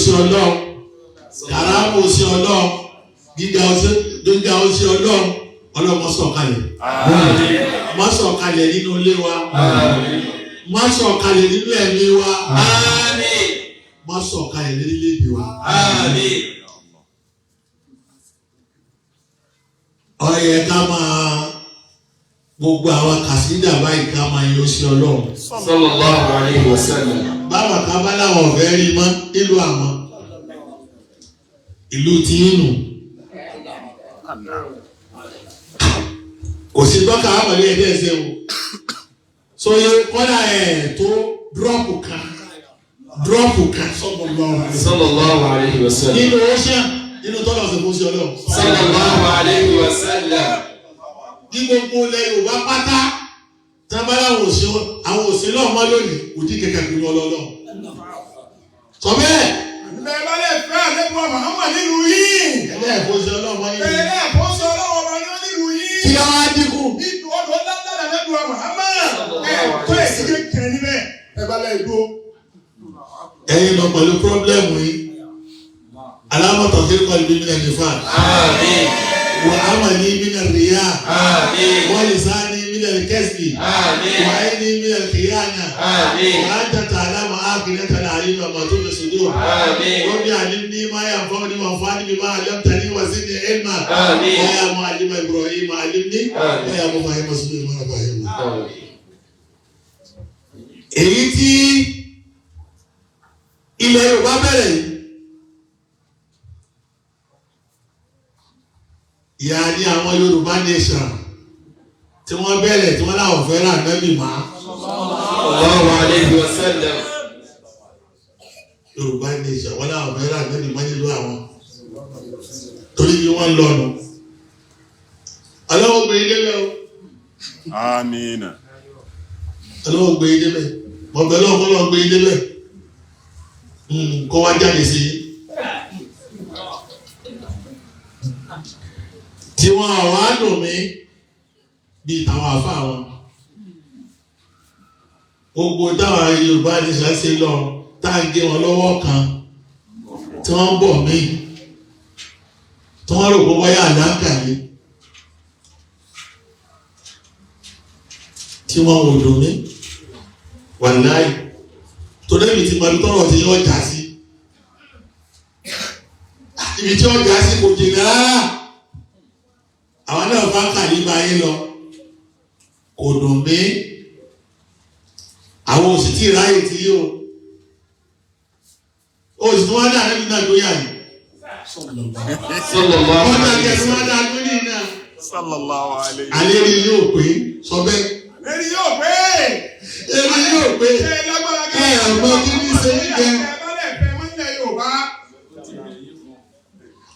oṣù Ọlọ́run, kàràmù oṣù Ọlọ́run, gíga oṣù Ọlọ́run, Ọlọ́run má sọ̀kalẹ̀. Má sọ̀kalẹ̀ nínú ilé wa. Má sọ̀kalẹ̀ nínú ẹ̀mí wa. Má sọ̀kalẹ̀ lórílẹ̀-èdè wa. Ó yẹ ká máa gbogbo àwọn kàsídà báyìí ká máa yọ sí Ọlọ́run. Sallallahu alayhi wa sallam. Báwọn kan bá láwọn ọ̀fẹ́ rí mọ́ nílùú àwọn ìlú tí ń nù. Kò sí tọ́ka àmọ̀lé ẹ̀dẹ́ ẹ̀sẹ̀ o. Sọye kọ́dà ẹ̀ tó dúrọ́pù kan dúrọ́pù kan. Sallallahu alayhi wa sallam. Nínú ocean nínú tọ́lọ̀ ọ̀sẹ̀ fún sí Ọlọ́run. Sallallahu alayhi wa sallam. Ní gbogbo ilẹ̀ Yorùbá pátá tábàlà àwọn òṣèlú ọmọ lónìí kò dín kẹ̀kẹ́ kúrú ọlọ́lọ́. Sọ bẹ́ẹ̀. Bẹ́ẹ̀ bá lè fẹ́ àlébùwà Muhammad nílùú yìí. Ẹlẹ́ẹ̀kọ́sí ọlọ́mọ nínú. Bẹ́ẹ̀ lẹ́ẹ̀kọ́sí ọlọ́wọ́ nílùú yìí. Kí ló wá dínkù? Ìdù ọdún ńláńlá àlébùwà Muhammad. Ẹ tó èsì kékeré níbẹ̀. Ẹ bá lè dúró. Ẹ̀yin lọ pẹ̀lú pírọ́blẹ́mù yìí. Alámọ̀tàn kí kọ́ ibi mílẹ̀ nífà. Àmín. Wà á mọ̀ ní mílẹ̀ rìíyà. Àmín. Wọ́n lè sá ní mílẹ̀ kẹ́sì. Àmín. Wà á ní mílẹ̀ kìíyàna. Àmín. Wà á tàtà alámọ̀ ákìlẹ̀ tàlà àyínú ọmọ tó fi sùdúrù. Àmín. رب علمني ما ينفعني وانفعني بما علمتني وزدني علما. آمين. ويا معلم ابراهيم علمني. آمين. ويا مفهم سليمان فهمني. Àmín. Èyí tí ilẹ̀ Yorùbá bẹ̀rẹ̀ yìí, ìyá ní àwọn Yorùbá nation tí wọ́n bẹ̀rẹ̀ tí wọ́n láwọn fẹ́ rà nẹ́bì má. Sallallahu alayhi wa sallam. Yorùbá nation wọ́n láwọn fẹ́ rà nẹ́bì má nílùú àwọn torí bí wọ́n lọ́nu. Ọlọ́wọ́ gbé ilé bẹ́ẹ̀ o. Àmín. Ọlọ́wọ́ gbé ilé bẹ́ẹ̀. Mọ̀bẹ́ lọ́wọ́ kọ́ lọ́wọ́ gbé ilé bẹ́ẹ̀. Kọ́ wá jáde sí i. Tí wọ́n àwọn á dùn mí bíi tàwọn àfa wọn. Gbogbo táwọn Yorùbá ní ṣáṣe lọ tá à ń gé wọn lọ́wọ́ kan tí wọ́n ń bọ̀ mí tí wọ́n rò pé wáyà àdáńkà yìí tí wọ́n ò dùn mí wàláì torí èmi ti mọ ibi tọ́rọ̀ ti yọ ọjà sí ibi tí ọjà sí kò jìnnà rárá àwọn náà bá kàlí bá yín lọ kò dùn mí àwọn òsì tí ìráyè ti yí o òsì tí wọ́n dà níbi náà tó yà yìí Sallallahu wọ́n dà alayhi wa kẹ́sì sallam. wọ́n dà tó ní iná Sallallahu alayhi. àlérí yóò pé sọ bẹ́ẹ̀ Lérí yóò pé. èmi yóò pé Ṣé lágbára ẹ ẹ̀ mọ kí ní ṣe ń jẹ. Ẹ bá lè fẹ́ mọ́ nílẹ̀ Yorùbá.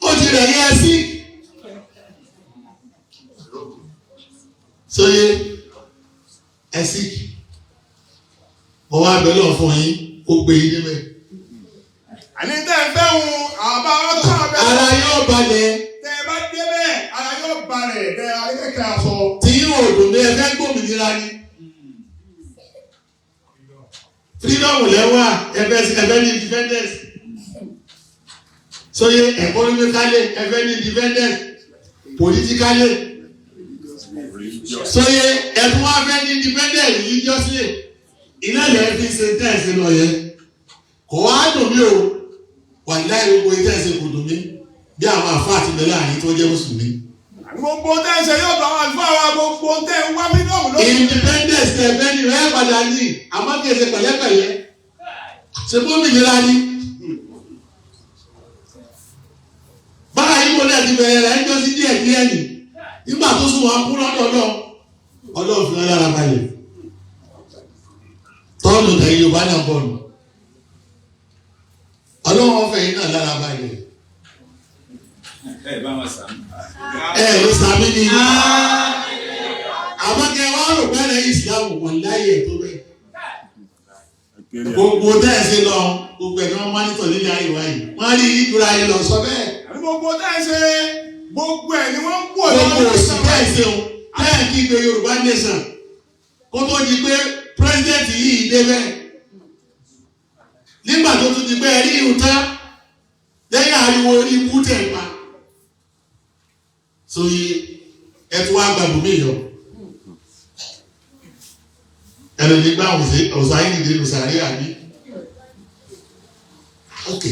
Ó ti rẹ̀ yẹ sí. Sóyè ẹsí mo wá bẹ lọ fún yín kó gbé yín níbẹ̀. Àní tẹ́ ẹ fẹ́ hun àwọn bá wa tó sábẹ́. Ara yóò balẹ̀. Tẹ́ ẹ bá débẹ̀ ara yóò balẹ̀ tẹ́ ẹ kékeré aṣọ. Tí yóò dùn mí ẹ fẹ́ gbòmìnira ni. Freedom lẹ́wà ẹfẹ́ ní independence. Sóyè economically ẹfẹ́ ní independence politically. Sóyè ẹ̀fún wa fẹ́ ní independence religiously. Iná lẹ́ fi ṣe tẹ̀sí lọ yẹn. Kò wá dùn mí o. Wàláhì gbogbo tẹ̀sí kò dùn mí. Bí àwọn àfáà ti bẹ̀rẹ̀ àyè tó jẹ́ mùsùlùmí. Gbogbo tẹ́ ẹ ṣe yóò bá wa fún àwọn gbogbo tẹ́ ẹ wá freedom lórí. Independence tẹ fẹ́ ni ẹ padà ní àmọ́ kì í ṣe pẹ̀lẹ́pẹ̀lẹ́ ṣe bómìnira ni. Báyìí yìí mo náà ti bẹ̀rẹ̀ rẹ̀ ń jọ sí díẹ̀ díẹ̀ nì nígbà tó sùn wọn kú lọ́dọ̀ náà Ọlọ́run fi wọn lára balẹ̀ tọ́ọ̀nù tẹ̀yìn Yorùbá náà bọ̀ nù Ọlọ́run ọ̀fẹ́ yìí náà lára balẹ̀. Ẹ bá wọn sàmì. Ẹ ló sàmì ni àmọ́ kẹ wá rò pẹ́rẹ́ ìsìlámù wọn láyé ẹ̀ tó bẹ́ẹ̀. Gbogbo tẹ́ ẹ ṣe lọ gbogbo ẹ̀ ni wọ́n mọ́nítọ̀ nílé ayé wa yìí wọ́n rí ìdúrà yìí lọ sọ bẹ́ẹ̀. Àní gbogbo tẹ́ ẹ ṣe gbogbo ẹ̀ ni wọ́n ń wò Gbogbo òsì tẹ́ ẹ ṣe o tẹ́ ẹ kí gbé Yorùbá nation kó tó di pé president yìí dé bẹ́ẹ̀. Nígbà tó tún di pé ẹ rí ìhun tán ikú tẹ̀ pa sóyè ẹ tún wá gbàgbọ́ mi yọ ẹlòmí gbà ọ̀sáyìn nìdí lùsàrí àbí ok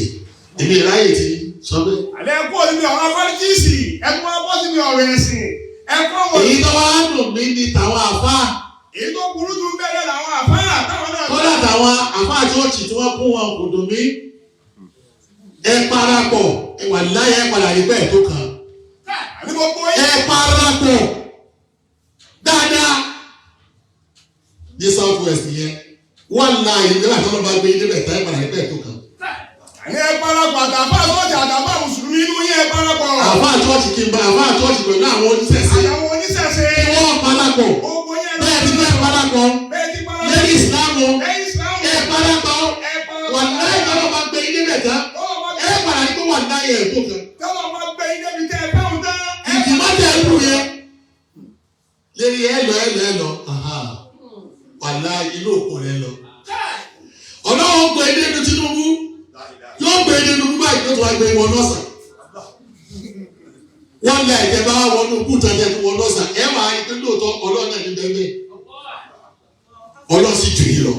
èmi ìráyè ti sọ bẹ́ẹ̀. Àlẹ́ kú òsibí ọ̀rọ̀ pọ́lítíìsì, ẹ tún wá bọ́ síbi ọ̀rọ̀ ẹ̀sìn. Ẹ kọ́ wọ̀ Èyí tó wá dùn mí ni tàwọn àfáà. Èyí tó burú jù bẹ́ẹ̀ làwọn àfáà táwọn náà. Kódà táwọn àfáà chọ́ọ̀chì tí wọ́n kún wọn kò dùn mí. Ẹ parapọ̀, ẹ wà láyé, ẹ padà rí bẹ́ẹ̀ tó kàn. Àní gbogbo yín. Ẹ parapọ̀ dáadáa ní South West yẹn, wọ́n la ìlú àti ọlọ́ba gbé ilé bẹ̀ tán, ẹ padà rí bẹ́ẹ̀ tó kàn. Àní ẹ parapọ̀ àtàfáà sọ́ọ̀tì àtàfáà mùsùlùmí inú yín, ẹ parapọ̀. Àfáà chọ́ọ̀chì kí n bá àfáà chọ́ọ̀chì pẹ̀lú àwọn oníṣẹ̀ṣe. Àtàwọn oníṣẹ̀ṣe. Kí wọ́n parapọ̀. Gbogbo yín ẹ Bẹ́ẹ̀ ti bẹ́ẹ̀ parapọ̀. Bẹ́ẹ̀ ti parapọ̀. Lẹ́yìn ìsìlámù. Lẹ́yìn ìsìlámù. Ẹ parapọ̀. Ẹ parapọ̀. Wà láyé ọlọ́ba gbé ilé bẹ̀ tán. Ẹ padà ní kó wà láyé ẹ̀ tó kan. Tọ́lọ̀ máa gbé ilé mi tẹ́ ẹ fẹ́hùn tán. Ìdìmọ́tẹ̀ ń lù yẹn. Lérí ẹ lọ ẹ lọ ẹ lọ. Wà láyé inú òkun rẹ lọ. Ọlọ́run gbé ilé ní Tinubu. Yóò gbé ilé Tinubu báyìí tó tún wá gbé wọn lọ́sàn. Wọ́n lẹ ẹ̀jẹ̀ bá wọnú kúta jẹ́ fún wọn lọ́sàn. Ẹ wà á pé lóòótọ́ Ọlọ́run náà ní bẹ́ẹ̀. Ọlọ́run sì jù yín lọ.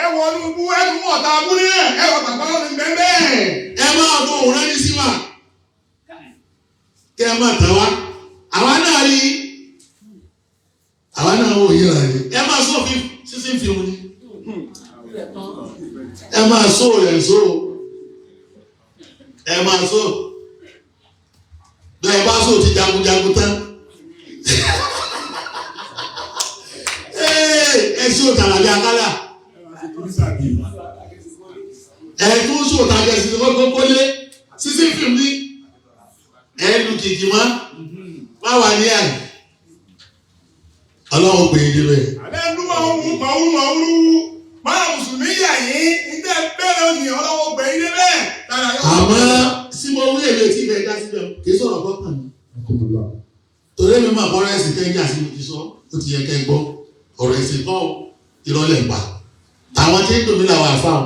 Ẹ wọnú bú ẹ tún mọ̀ tá a bú ní ẹ̀ ẹ wọ bàbá lọ́nà bẹ́ẹ̀. Ẹ máa fọ òun rán ní sí wa. Kẹ́ ẹ máa tàn wá. Àwa náà rí. Àwa náà wò yíra ni. Ẹ máa sọ fi sísí fi wọn ni. Ẹ máa sọ rẹ̀ sọ. Ẹ máa sọ. Bẹ́ẹ̀ bá sọ ti jagunjagun tán. Ẹ sọ tàlàbí akálà. Ẹ tún sọ tàbí ẹsìn kọ́kọ́ lé sísí fi ní. Ẹ lu kìkì mọ́. Má wà ní àyè. Ọlọ́run pè é débẹ̀. Àlẹ́ ń dún màwúrú màwúrú màwúrú. Máa mùsùlùmí yà yín, ní tẹ́ bẹ́ẹ̀rẹ̀ òní ọlọ́wọ́ gbẹ̀ yín débẹ̀. Àmọ́ sí mo wí èlé tí ìfẹ́ dá síbẹ̀ kì í sọ̀rọ̀ kọ́kàn mi. Torí mi máa bọ́rọ̀ ẹ̀sìn kẹ́yìn àti mo ti sọ, ó ti yẹ kẹ́ gbọ́. Ọ̀rọ̀ ẹ̀sìn kọ́ ìrọ̀lẹ́ pa. Àwọn tí ń dùn mí làwọn àfa wọn.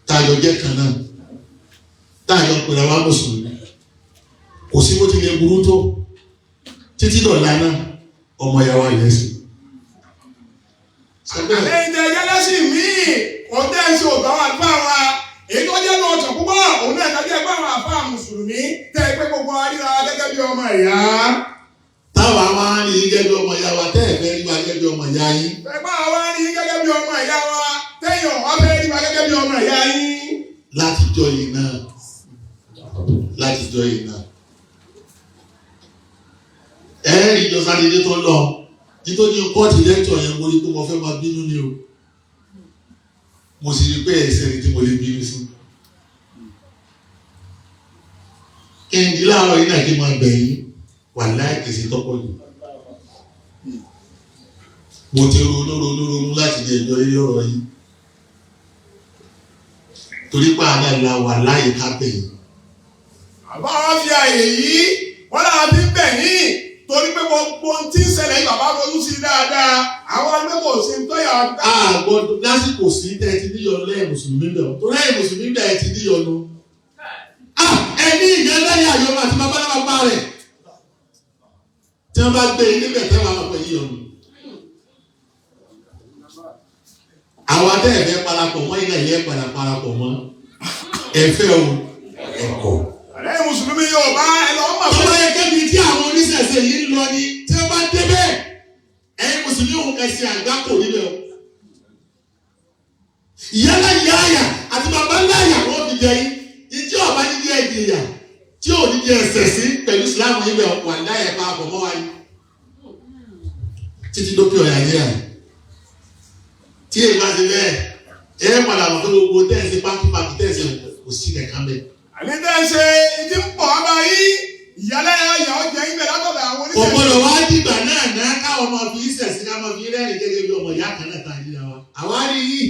Táyọ̀ jẹ́ kan náà. Táyọ̀ pèrè àwọn mùsùlùmí. Kò sí bó ti lè burú tó. Títí dọ̀la náà, ọmọ ìyàwó àyẹ̀ sí. Àlẹ́ ìtẹ̀ jẹ́lẹ́sìn míì, kò tẹ́ ẹ ṣe ògbà wà fún àwa. Èyí tó jẹ́ lọ́ọ̀tọ̀ púpọ̀, òun náà tàbí ẹgbẹ́ àwọn àfáà mùsùlùmí tẹ́ ẹ pé gbogbo aríra gẹ́gẹ́ bí ọmọ ìyá. Táwa máa ń rí gẹ́gẹ́ bí ọmọ ìyá wa, tẹ́ ẹ̀ fẹ́ rí wa gẹ́gẹ́ bí ọmọ ìyá yín. Ẹgbẹ́ àwa rí gẹ́gẹ́ bí ọmọ ìyá wa, tẹ́yìn ọ̀wá fẹ́ rí wa gẹ́gẹ́ bí ọmọ ìyá yín. Látijọ́ yìí náà, látijọ́ yìí náà. Ẹ rí ìjọ Sátidé tó lọ, nítorí kóòtù lẹ́tọ̀ yẹn mo rí pé mo fẹ́ máa bínú ni o. Mo sì rí pé ẹ̀sẹ̀ ni tí mo lè bínú sí. Kí n di láàárọ̀ yìí náà kí n máa bẹ̀ yín, wà láì kìí tọ́pọ̀ jù. Mo ti ronú ronú ronú láti jẹ ìjọ ilé ọ̀rọ̀ yìí. Torí pé àná la wà láyé ká bẹ̀ yín. Àbá wa fi àyè yìí, wọ́n lára fi ń bẹ̀ yín torí pé gbogbo ohun tí ń ṣẹlẹ̀ yìí bàbá ronú sí dáadáa, àwọn ẹgbẹ́ kò sí ń tọ́yà. A gbọ́dọ̀ lásìkò sí tẹ́ ẹ ti níyọnu lẹ́yìn mùsùlùmí bẹ̀ wọ́n. Torí ẹ̀yin mùsùlùmí bẹ̀ ẹ ti níyọnu. Ẹni ìyẹn lẹ́yìn àyọ̀mọ̀ àti babaláwa rẹ̀. Tí wọ́n bá gbé e níbẹ̀ tẹ́ wàá pẹ̀ yíyọnu. Àwọn adé ẹ̀fẹ́ parapọ̀ mọ́ ilẹ̀ yẹn padà parapọ̀ mọ́. Ẹ̀fẹ́ o, ẹ̀kọ́. Àlẹ́ mùsùlùmí yóò bá ẹ lọ mọ̀ Tó bá yẹ kébi tí àwọn oníṣẹ̀ṣe yìí ń lọ ni tí wọ́n bá débẹ̀, ẹ̀yin mùsùlùmí òun kẹsì àgbákò níbẹ̀ o. Ìyálà ìyá àyà àti bàbá ńlá àyà wọ́n fi jẹ yín. Ìjẹ́ ọ̀bá ní jẹ́ ìjìyà tí ò ní jẹ ẹsẹ̀ sí pẹ̀lú ìsìlámù yìí bẹ̀ wà láyà pa àpọ̀ mọ́ wa yìí. Títí dókè ọ̀yà yẹn à. Tí èyí bá ti bẹ́ẹ̀, ẹ padà wọ̀ pé gbogbo tẹ̀sí pákípákí tẹ̀sí kò sí kẹ̀kẹ́ bẹ́ẹ̀. Àní tẹ́ ń ṣe ìdí ń pọ̀ ọba yìí, ìyálẹ́ ìyá ọjà yín bẹ̀ látọ̀dọ̀ àwọn Kò oníṣẹ̀ṣe. gbọ́dọ̀ wá dìgbà náà ná káwọn ọmọ fi ìṣẹ̀sí ká máa fi rẹ́rìn gẹ́gẹ́ bí ọmọ ìyá kan náà ta yíra wa. Àwa rí yìí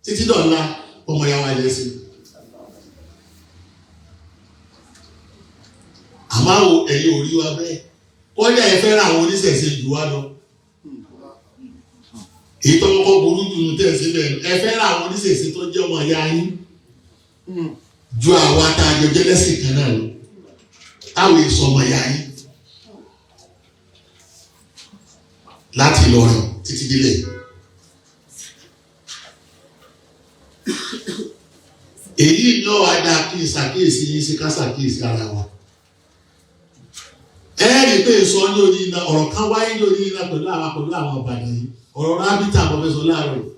títí dọ̀la ọmọ ìyá wa lè sí. Àmọ́ àwọn ẹ̀yin ò rí wa bẹ́ẹ̀. Kọ́jà ẹ fẹ́ràn àwọn oníṣẹ̀ṣe jù wá lọ. Èyí tó kọ́kọ́ burú jù ní tẹ̀sí bẹ́ẹ̀ ẹ fẹ́ràn àwọn oníṣẹ̀ṣe tó jẹ́ ọmọ ìyá yín Ju àwa tá a jọ jẹ́ lẹ́sìn kan náà lọ. Táwọn èso ọmọ ìyá yín. Láti Ìlọrin títí délẹ̀. Èyí náà wá dáa kí n ṣàkíyèsí yín sí ká ṣàkíyèsí ara wa. Ẹ rí i pé sọ ní orí iná ọ̀rọ̀ kan wáyé ní orí iná pẹ̀lú àwọn Ìbàdàn yìí ọ̀rọ̀ rábítà pọfẹ́sọ láàárọ̀ yìí.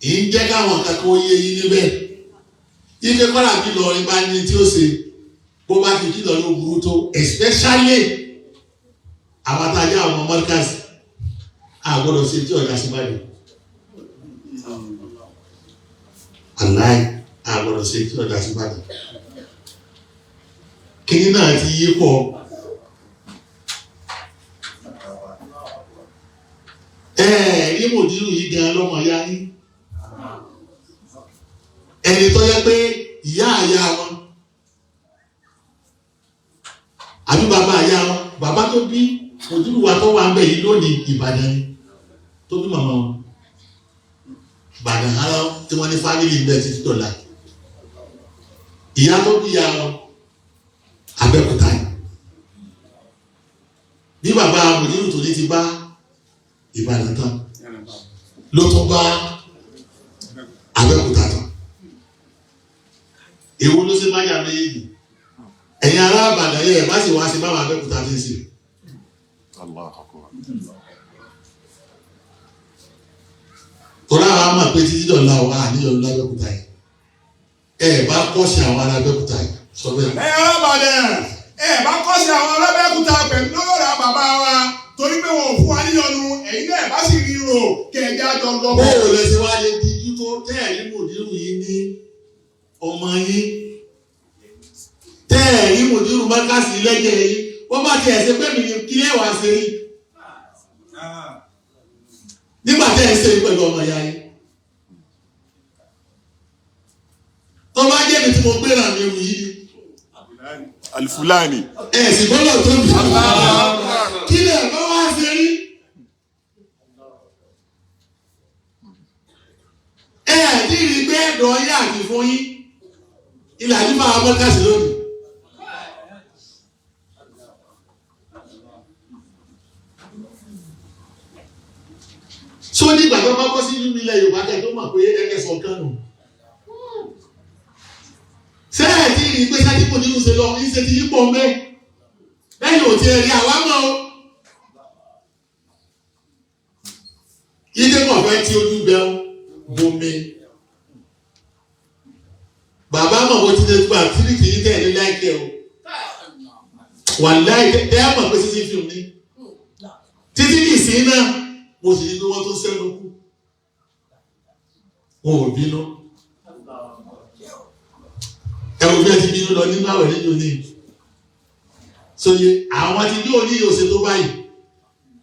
Èyí ń jẹ́ káwọn kankan ó yé yín níbẹ̀. Ike kọ́lá bí Ìlọrin bá ní tí ó ṣe bó bá ti kí Ìlọrin ó burú tó especially àwọn àtàjà àwọn ọmọ mọ́ríkàsì àgbọ̀dọ̀ ṣe tí ọ̀gá sí báyìí. Aláì àgbọ̀dọ̀ ṣe tí ọ̀gá sí báyìí. Kíní náà ti yí pọ̀. Ẹ rí mòdìrú yìí gan lọ́mọ ya yín. Ẹni tó yẹ pé ìyá àyà wọn àbí bàbá àyà wọn bàbá tó bí mòdìrú wa tó wà ń bẹ̀ yìí lónìí Ìbàdàn ni tó bí màmá wọn. Ìbàdàn ara tí wọ́n ní fámìlì ń bẹ títí dọ̀la. Ìyá tó bí ìyá wọn Abẹ́òkúta yìí bí bàbá mòdìrú tó ní ti bá Ìbàdàn tán ló tún bá Abẹ́òkúta tán. Èwo ló ṣe máa yà méjèèjì? Ẹ̀yin ará Ìbàdàn yẹ ẹ̀ bá sì wá sí báwọn Abẹ́òkúta ti ń sè. Allahu Akbar. Tọ́lá àwọn àmọ̀ pé títí dọ̀la wà níyọ̀lú lábẹ́òkúta yìí. Ẹ bá kọ́sì àwọn ará Abẹ́òkúta yìí sọ bẹ́ẹ̀. Ẹ arábàdàn ẹ bá kọ́ sí àwọn alábẹ́kúta pẹ̀lú lọ́rọ̀ bàbá wa torí pé wọn ò fún wa níyọnu ẹ̀yin náà bá sì rí rò kẹ̀kẹ́ àjọ lọ. Bóò lẹ ṣe wá lè dijú tó tẹ́ẹ̀rí mòdìrú yìí ní ọmọ yín. Tẹ́ẹ̀rí mòdìrú mọ́kàsí lẹ́jẹ̀ yín. Wọ́n bá tiẹ̀ ṣe pé mi ní kí lè wá ṣe yín. Nígbà tẹ́ ẹ ṣe yín pẹ̀lú ọmọ ìyá yín. Tó bá jẹ́ mi tí mo gbéra mi rù yìí ni. Alifulani. Ẹ sì gbọ́dọ̀ tó mi. Kí lè bá wá ṣe rí? Ẹ ní rí pé ẹ̀dọ̀ yín àti fún yín. Ilẹ̀ àdúgbò àwọn mọ́kàsí lónìí. Só ní ìgbà tó bá bọ́ sí nínú ilẹ̀ Yorùbá kẹ́ tó mọ̀ pé ẹ̀kẹ́ sọ kan nù. Ṣé ẹ̀ tí rí pé sádìpọ̀ nínú ṣe lọ, ní ṣe ti yípo mẹ́? Lẹ́yìn òtí ẹ̀rí àwa mọ̀ o. Ilé mọ̀ fẹ́ tí ojú bẹ ń bomi. Bàbá mọ̀ bó ti lè gba tíríkì yìí tẹ̀lé láìpẹ́ o. Wà láì tẹ́ ẹ mọ̀ pé títí fi mi. Títí ní ìsín náà, mo sì ní bí wọ́n tó sẹ́nu kú. Wọn ò bínú. Ẹ wo bí ẹ ti bínú lọ nínú àwẹ̀ nínú ní. Sóye, àwọn ti ní òní yóò ṣe tó báyìí.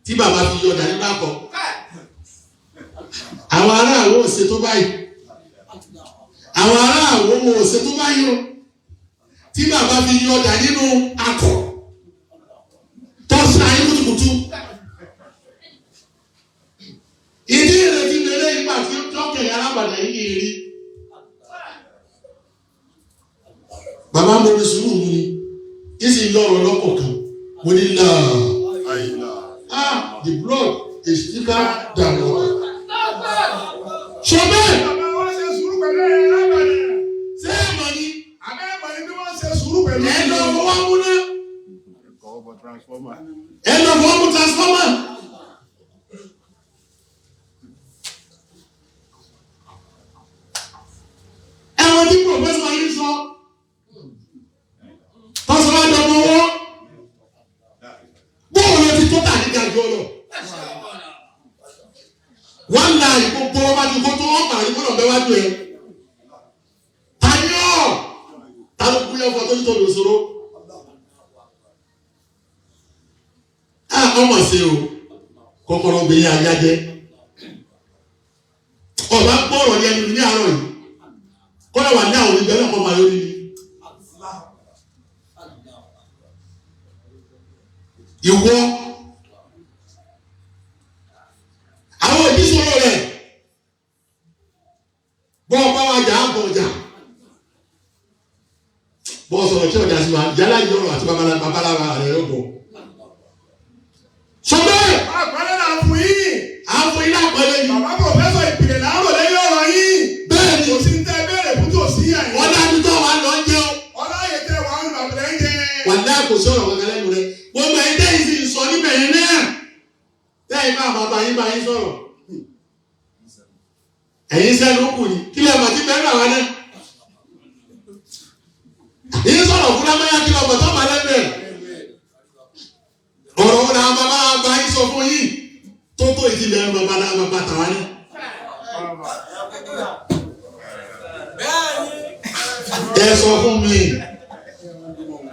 Tí bàbá fi yọ ọ̀dà nínú àkọ́. Àwọn aráàlú ò ṣe tó báyìí. Àwọn aráàlú ò ṣe tó báyìí o. Tí bàbá fi yọ ọ̀dà nínú akọ̀. Tó ṣe ayé kùtùkùtù. Ìdí ìrètí lélẹ́ ìgbà tí ó tọ́kẹ̀ alábàdà yìí rí. Bàbá mo ní sùúrù mu ni, kí sì lọ́rọ̀ lọ́kọ̀ọ̀kan. Mo ní láà. Àyìnlá. Ah, the blood is thicker than water. Sọ bẹ́ẹ̀. Bàbá wa ṣe sùúrù pẹ̀lú ẹ̀ arábàdàn. Ṣé ẹ mọ̀ ni? Àbẹ́ ẹ̀ mọ̀ ni bí wọ́n ṣe sùúrù pẹ̀lú. Ẹ lọ fọwọ́ mú náà. Ẹ̀kọ́ bọ̀ transformer. Ẹ lọ fọwọ́ mú transformer. Ẹ wọ́n tí pòfẹ́sọ̀ yìí sọ. Tọ́sọ̀ wá dọ̀mọ́ wọ́. Bóòlù ti tó tà nígbà jọ lọ. Wọ́n la ìgbogbo ọba ti kó tó ọ̀pá ìgbọ́dọ̀ bẹ́ẹ̀ wájú ẹ̀. Tani ọ̀? Ta ló kú yẹ fún ọ tó ní tó lò sóró? Ọmọ sí o, kọ́kọ́rọ́ obìnrin ajá jẹ́. Ọba gbọ́rọ̀ yẹn ní àárọ̀ yìí. Kọ́lá wà ní àwọn oníbẹ̀rẹ̀ ọkọ̀ máa lórí ni. Ìwọ àwọn òbí sọ̀rọ̀ rẹ̀ bọ́ ọba wa jà á bọ̀ ọjà. Bọ́ sọ̀rọ̀ tí ọ̀dà sí wa, yálà yìí ọ̀rọ̀ àti babaláwa rẹ̀ yóò bọ̀. Sọ bẹ́ẹ̀, Àpẹẹrẹ là ń fún yín. à ń fún yín lápẹẹrẹ yìí. Bàbá pòfẹ́sọ̀ ìpìlẹ̀ láàárọ̀ lẹ́yìn ọ̀rọ̀ yín. Bẹ́ẹ̀ ni, Kò sí ń tẹ́ béèrè fún tòsí yẹn. ọ̀dà àdúgbò wa lọ ń jẹun. Ọláyè tẹ wàá ń bàbá ń jẹ. Wàlá kò sí ọ̀rọ̀ kankan lẹ́nu rẹ̀. Gbogbo ẹ̀yin tẹ́yìn sì ń sọ níbẹ̀ yẹn náà. Tẹ́yìn bá bàbá yín bá yín sọ̀rọ̀. Ẹ̀yin sẹ́nu kù ni. Kí lè mọ̀ tí bẹ́ẹ̀ náà wá náà? Yín sọ̀rọ̀ fún lámáyá kí lọ bọ̀ tó bá lẹ́nu ẹ̀. Ọ̀rọ̀ wo làwọn bàbá bá yín sọ fún yín? Tó tó ìdílé bàbá náà bàbá tàwa ní. Ẹ sọ fún mi.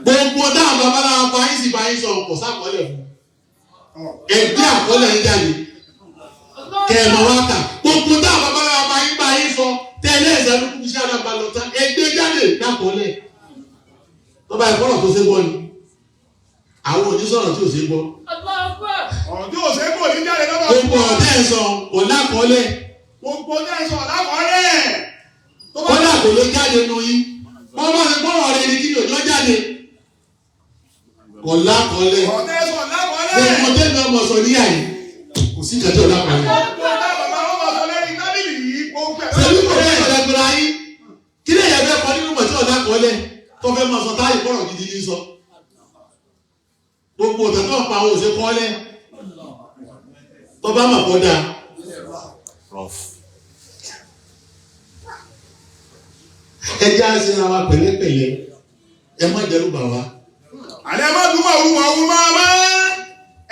Gbogbo dáhùn bàbá náà bá yín sì bá yín sọ kò sákọọ́lẹ̀ fún. Ẹgbẹ́ àkọọ́lẹ̀ yín jáde. Kẹ̀mọ̀ wá kà. Gbogbo dáhùn bàbá náà bá yín sọ tẹ́lẹ̀ ìsẹ́nu kúkú sí àdàbà lọ tán. Ẹgbẹ́ jáde lákọọ́lẹ̀. Tọ́ba ìkọ́rọ̀ tó ṣe gbọ́ ni. Àwọn onísọ̀rọ̀ tí ò ṣe gbọ́. Ọ̀rọ̀ tí ò ṣe é kò ní jáde lọ́dọ̀ Gbogbo ọ̀tẹ́ ẹ̀ sọ kò lákọọ́lẹ̀. Gbogbo tẹ́ sọ lákọọ́lẹ̀. Tó bá Kọ́dà kò lè jáde nu yín. Wọ́n bá ṣe gbọ́rọ̀ rẹ̀ ni kí ni òjò jáde. Kò lákọọ́lẹ̀. ọ̀rọ̀ tẹ́ sọ lákọọ́lẹ̀. Gbogbo tẹ́lẹ̀ ọmọ sọ níyà yìí. Kò sí ìkàtí ọ̀lákọọ́lẹ̀. Gbogbo tẹ́ bàbá wọn bá sọ lẹ́yìn tábìlì yìí gbogbo ẹ̀. Ṣèlú kò lè ṣẹ̀gbọ́n ayé. Kí lè yẹ fẹ́ kọ nínú mọ̀ tí ọ̀lákọọ́lẹ̀ tó fẹ́ máa sọ táyì kọ́rọ̀ gidi ní sọ. Gbogbo ọ̀tẹ̀ tó ń pa àwọn òṣè kọ́lẹ̀. Tó bá mọ̀ kọ́ dáa. Ẹ jẹ́ àṣẹ wa pẹ̀lẹ́pẹ̀lẹ́. Ẹ má dẹ́rù bà wá. Àlẹ́ má dùn mọ̀ wù mọ̀ wù mọ̀ mọ́.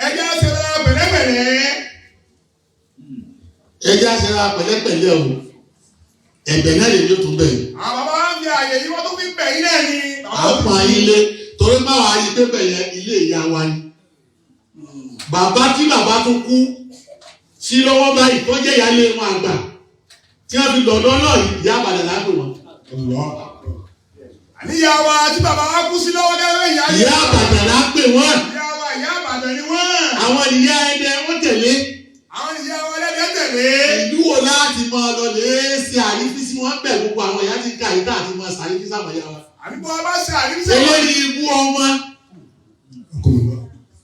Ẹ jẹ́ ṣe ra pẹ̀lẹ́pẹ̀lẹ́. Ẹ jẹ́ àṣẹ wa pẹ̀lẹ́pẹ̀lẹ́ o. Ẹ̀bẹ̀ náà lè ní òtún bẹ̀rẹ̀. Àwọn bàbá wa ń fi àyè yìí wọ́n tún fi ń bẹ̀ yín náà ni. À ń pa ilé torí báwa yí pépè yẹn ilé ìyá wa ni. Bàbá tí bàbá tún kú sí lọ́wọ́ báyìí tó jẹ́ ìyáálé wọn àgbà tí wọ́n fi lọ́dọ́ náà ìyá àbàdàn lápè wọn. Àníyá wa tí bàbá wa kú sí lọ́wọ́ gẹ́gẹ́ ìyá Ìyá àbàdàn lápè wọn. Ìyá wa ìyá Ìbàdàn ni wọ́n. Àwọn ìyá ẹdẹ wọ́n tẹ̀lé. Àwọn ìyá wa ẹlẹ́dẹ̀ tẹ̀lé. Ìlú wo láti máa lọ lè ṣe àrífísí wọn bẹ̀ gbogbo àwọn ìyá ti ń ka ìta àti máa ṣàrífísí àwọn ìyá wa. Àbí bọ́ bá ṣe àrífísí. Eléyìí ibú ọmọ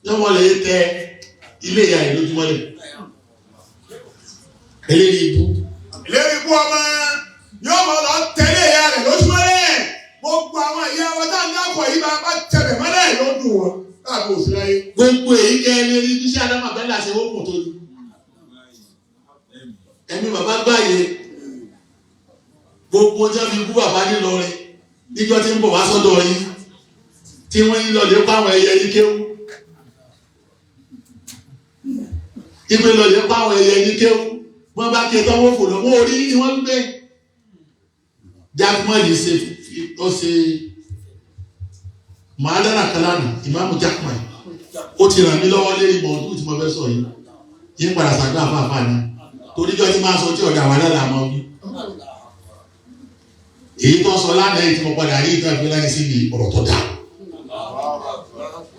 lọ́wọ́ lè tẹ ilé ìyá rẹ̀ lójúmọ́ lẹ̀. Eléyìí ibú. Ìlérí ikú ọmọ yóò mọ̀ lọ tẹ̀lé ìyá rẹ̀ lójúmọ́lẹ̀. Gbogbo àwọn ìyá wa tá à ń dákọ̀ yìí bá bá tẹ̀lẹ̀ mọ́lẹ̀ yóò dùn wọn. Láàbò òsì láyé. Gbogbo èyí kẹ́ ẹ lérí bí sí Ádámù Abẹ́lé àṣẹ wọ́pọ̀ tó ní. Ẹ̀mí bàbá gbáyé gbogbo tí wọ́n fi bú bàbá nílọrin níjọ́ tí ń bọ̀ wá sọ́dọ̀ yín tí wọ́n ń lọlé kó àwọn ẹyẹ ní kéwú. Ìpè lọlé kó àwọn ẹyẹ ní kéwú. Wọ́n bá ké tán wọ́n fò lọ, wọ́n orí ni wọ́n ń gbé. Jackman yìí ṣe ó ṣe màádàrà kálánì ìmáàmù Jackman ó ti ràn mí lọ́wọ́ lérí mọ̀ọ́dún tí mo fẹ́ sọ yìí yín padà sàgbà àfààfà ni toríjọ́ tí máa sọ tí ọ̀dà wà lára àmọ́ wí. Èyí tó sọ lánàá yìí tí mo padà rí ìtàn ìpínlẹ̀ yìí sí mi ọ̀rọ̀ tó dáa.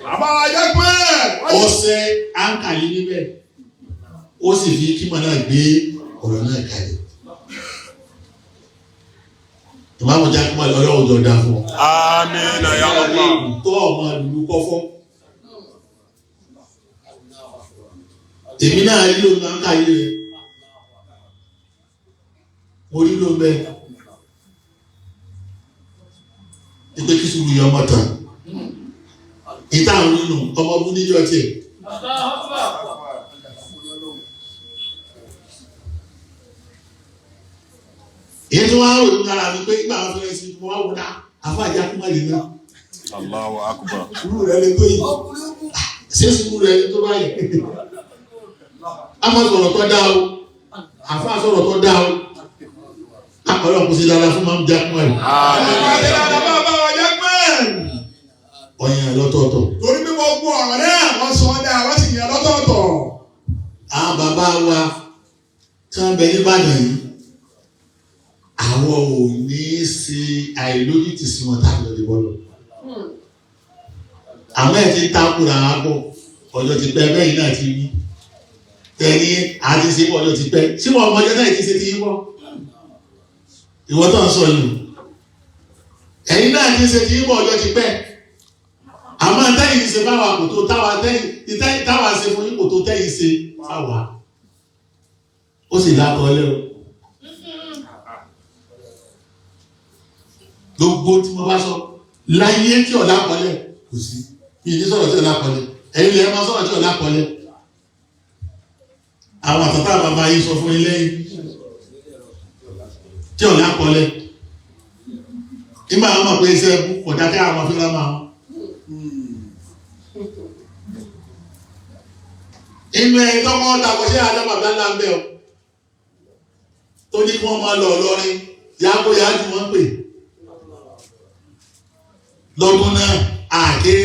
Bàbá wa Jackman. Ó ṣe áńkàlí níbẹ̀ ó sì fi kímọ̀ náà gbé ọ̀rọ̀ náà kalẹ̀. Ìmáàmù Jackman ọlọ́run jọ dáa fún ọ. Amina ya Allah. Tó ọmọ lùlù kọ́fọ́. Èmi náà rí lóun náà ń ká yé rẹ̀. Mo rí lóun bẹ́ẹ̀. Ìpè kí sùúrù yọ ọmọ tán. Ìta àwọn nínú ọmọ ọdún níjọ́ tiẹ̀. Èyí tí wọ́n á rò nínú ara mi pé ìgbà wọn fẹ́rẹ̀ sí mo wá wò ná àfáàjà kú má lè ná. Allahu akbar. Sùúrù rẹ̀ lè tó yìí. Ṣé sùúrù rẹ̀ tó báyìí? A máa sọ̀rọ̀ tó dáa o. Àfáà sọ̀rọ̀ tó dáa o. Ọlọ́run kò sí dáadáa fún máa ń já kún ẹ̀. Bàbá wa dáadáa bàbá wa Jackman. Ọ̀yàn lọ́tọ̀ọ̀tọ̀. Torí pé gbogbo ọ̀rọ̀ náà wọ́n sọ ọ́ dáa wọ́n sì yàn lọ́tọ̀ọ̀tọ̀. Àwọn bàbá wa tí wọ́n bẹ nìbàdàn yìí, àwọn ò ní í ṣe àìlójútì sí wọn tàbí lọ́dẹ bọ́lọ̀. Àmọ́ ẹ̀ ti ń takùrà á bọ̀, ọjọ́ ti pẹ́ bẹ́ẹ̀ náà ti wí. Tẹ̀lé àti ṣe ọjọ́ ti pẹ́. Ṣé wọn ọmọ ọjọ́ náà ti ṣe ti yín bọ̀? Ìwọ tó ń sọ yìí, Ẹ̀yin náà ti ṣe ti ń bọ̀ ọjọ́ ti pẹ́. Àmọ́ tẹ́yìn ṣe báwa kò tó táwa tẹ́yìn táwa ṣe fún yín kò tó tẹ́yìn ṣe fáwa. Ó sì lákọọ́lẹ̀ o. Gbogbo tí mo bá sọ láyé tí ọ̀la kọlẹ̀ kò sí. Mi ì ní sọ̀rọ̀ tí ọ̀la kọlẹ̀. Ẹ̀yin lè máa sọ̀rọ̀ tí ọ̀la kọlẹ̀. Àwọn àtàtà bàbá yìí sọ fún yín lẹ́yìn tí ọ̀la kọlẹ̀. Nígbà wọn mọ̀ pé iṣẹ́ ẹbú kò dákẹ́ àwọn afẹ́rẹ́ máa wọn. Inú ẹni tọ́kọ́ takọ̀ sí Ádámù Abdallah ń bẹ̀ ọ́. Tó ní kí wọ́n máa lọ Ìlọrin, yàgò yájú wọ́n pè. Lọ́dún náà, àké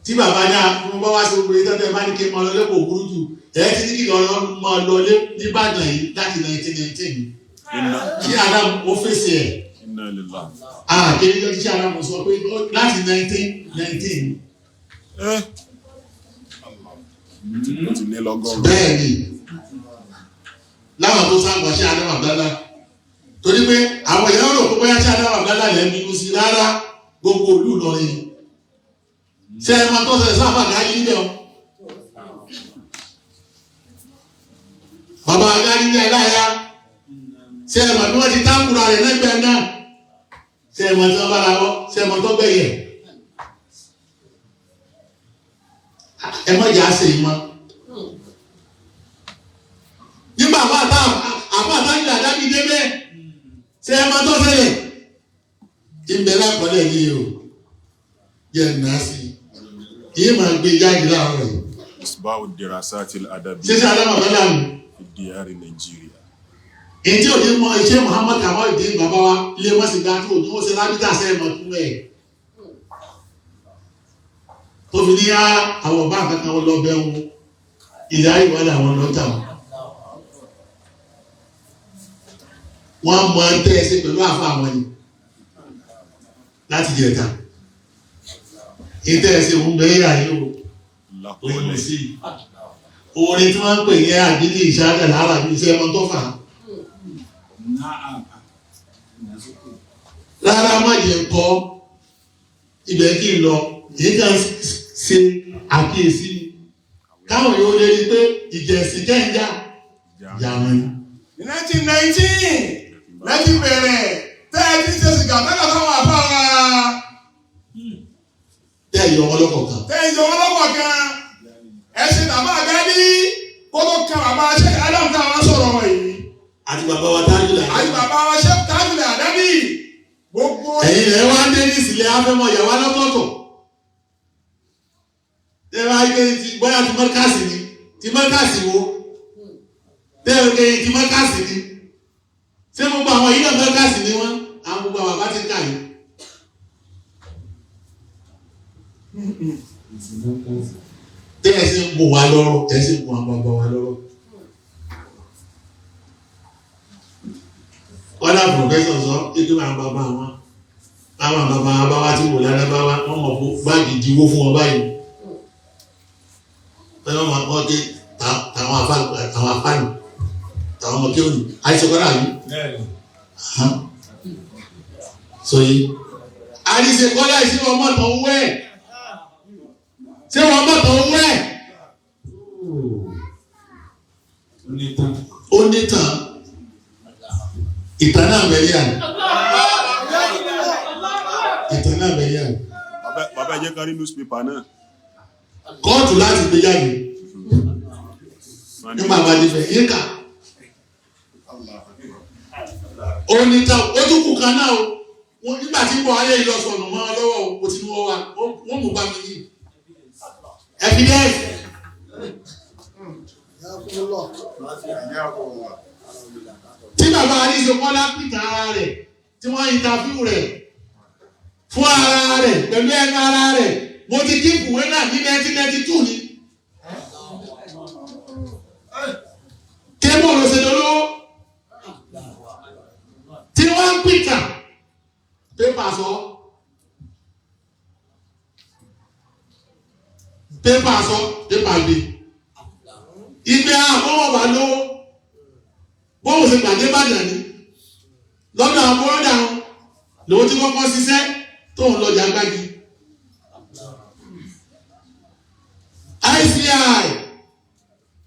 tí bàbá ní àwọn bá wá sí gbogbo ìtọ́jú ẹ bá ní kí n máa lọ lé kò burú jù. Ẹ ti ní kí Ìlọrin máa lọ lé nìbàdàn yìí láti 1919. Inna Kí Ádámù ó fèsì ẹ̀. inna lillahi. Àké ní ọjọ́ tí Ádámù sọ pé láti 1919. Ó ti lé lọ́gọ́rùn-ún. Bẹ́ẹ̀ni, láwọn tó sáàgbà sí Ádámù Abdallah, torí pé àwọn èèyàn rò pé bóyá sí Ádámù Abdallah lẹ́ bínú sí rárá gbogbo ìlú Ìlọrin ni. Ṣé ẹ máa tó ṣẹlẹ̀ sáfà gáyé nílẹ̀ o? Bàbá gáyé ní ẹláyà, ṣé ẹ mọ̀ bí wọ́n ti tákùrà rẹ̀ lẹ́gbẹ̀ẹ́ náà? Ṣé ẹ mọ̀ tí wọ́n bára wọ́? Ṣé ẹ mọ̀ tó gbẹ̀yẹ̀? Ẹ mọ̀ jà á ṣe yìí mọ́. Nígbà àbá àbá ìlà dábì débẹ̀ ṣé ẹ máa tó ṣẹlẹ̀ ìbẹ̀ lápọ̀lẹ̀ yìí o jẹ́ ǹnà sí i yìí máa gbé jáde láàárọ̀ yìí. Misbahu Dirasati al-Adabiyya Ṣíṣe adámọ̀ bẹ́ẹ̀ lánàá fi diyari Nigeria. èyí tí òní mọ iṣẹ́ Muhammad Kamal dín bàbá wa ilé wọn sì gba tí òní wọn ṣe lábítà sẹ́yìn mọ̀ fún ẹ̀ tó fi ní àwọn ọba kankan lọ bẹ́ wọn ilẹ̀ ayé wà láwọn lọ́tà wọn. Wọ́n mọ tẹ́ ẹ sí pẹ̀lú àfa àwọn ni láti jẹta ìtẹ́ ẹ sí òun bẹ́ẹ̀ yà yóò òun sí orin tí wọ́n ń pè ní àdílé ìṣáájà lára ní iṣẹ́ ọmọ tó fà á rárá má jẹ́ kọ́ ibẹ̀ kí n lọ èyí kan ṣe àkíyèsí ni káwọn yóò lè rí i pé ìjẹ̀sìn jẹ́ ìjà ìjà wọn ni. Ní 1919 lẹ́tí bẹ̀rẹ̀ tẹ́ ẹ ti ṣe sìgá tẹ́lẹ̀ táwọn àbá wa Tẹ́ ẹ̀ yọ wọn lọ́kọ̀ọ̀kan. tẹ́ ẹ yọ wọn lọ́wọ́ kan ẹ ṣe bàbá àgádí kó tó kan bàbá Sheikh Adam táwọn sọ̀rọ̀ wọn yìí Àti bàbá wa tájú là. àti bàbá wa Sheikh Tajul Adabi gbogbo Ẹ̀yin rẹ̀ wá dé ní ìsìlẹ̀ afẹ́mọ̀ ìyàwó lọ́tọ̀ọ̀tọ̀. Tẹ́ bá gbé ti bóyá ti mọ́kàsì ni ti mọ́kàsì wo tẹ́ ẹ gbé ti mọ́kàsì ni ṣé gbogbo àwọn yìí náà mọ́kàsì ni wọ́n àwọn gbogbo àwọn bàbá ti ń kà yìí. Tẹ́ ẹ sì ń bò wá lọ́rọ̀ ẹ sì ń bò àwọn bàbá wa lọ́rọ̀. Kọ́lá pòfẹ́sọ̀ sọ ètò àwọn bàbá wọn àwọn bàbá bá wá tí wò lára bá wá wọ́n mọ̀ fún báàgì ìdíwó fún wọn báyìí. Wọ́n máa kọ́ dé àwọn afáàlù àwọn ọmọ kéwòn àìsàn kọ́lá yìí. Sọ yìí. Àìsàn kọ́lá yìí sí wọn mọ̀tàn owó ẹ̀. Ṣé wọn mọ̀tàn owó ẹ̀? Ó ní tàn. Ìtàn náà bẹ̀rẹ̀ àná. Ìtàn náà bẹ̀rẹ̀ àná. Bàbá ẹ jẹ́ ká rí newspaper náà. Kóòtù láti gbé jáde. Nígbà bá dé bẹ̀ yín kà. Ó ní tàn ó tún kù kan náà o. Nígbà tí mo ayé yìí lọ sọnù mọ́ ọ lọ́wọ́ o, kò tí wọ́n wá, wọ́n mú bá mi yìí. Evidence. Tí bàbá Arísokọ́lá pìtà ara rẹ̀ tí wọ́n interview rẹ̀ fún ara rẹ̀ pẹ̀lú ẹnu ara rẹ̀ mo ti kí ìwé náà ní 1992 ni. Tẹ́mọ̀ ló ṣe lọ́wọ́ tí wọ́n ń pìtà pépà sọ pépà sọ pépà gbé ìgbé àkọ́wọ́ bá lówó bóun ṣe gbàdé bàdàn ni lọ́dọ̀ àwọn bọ́ọ̀dà wọn Lòun ti kọ́kọ́ ṣiṣẹ́ tóun lọ́jà gbági. ICI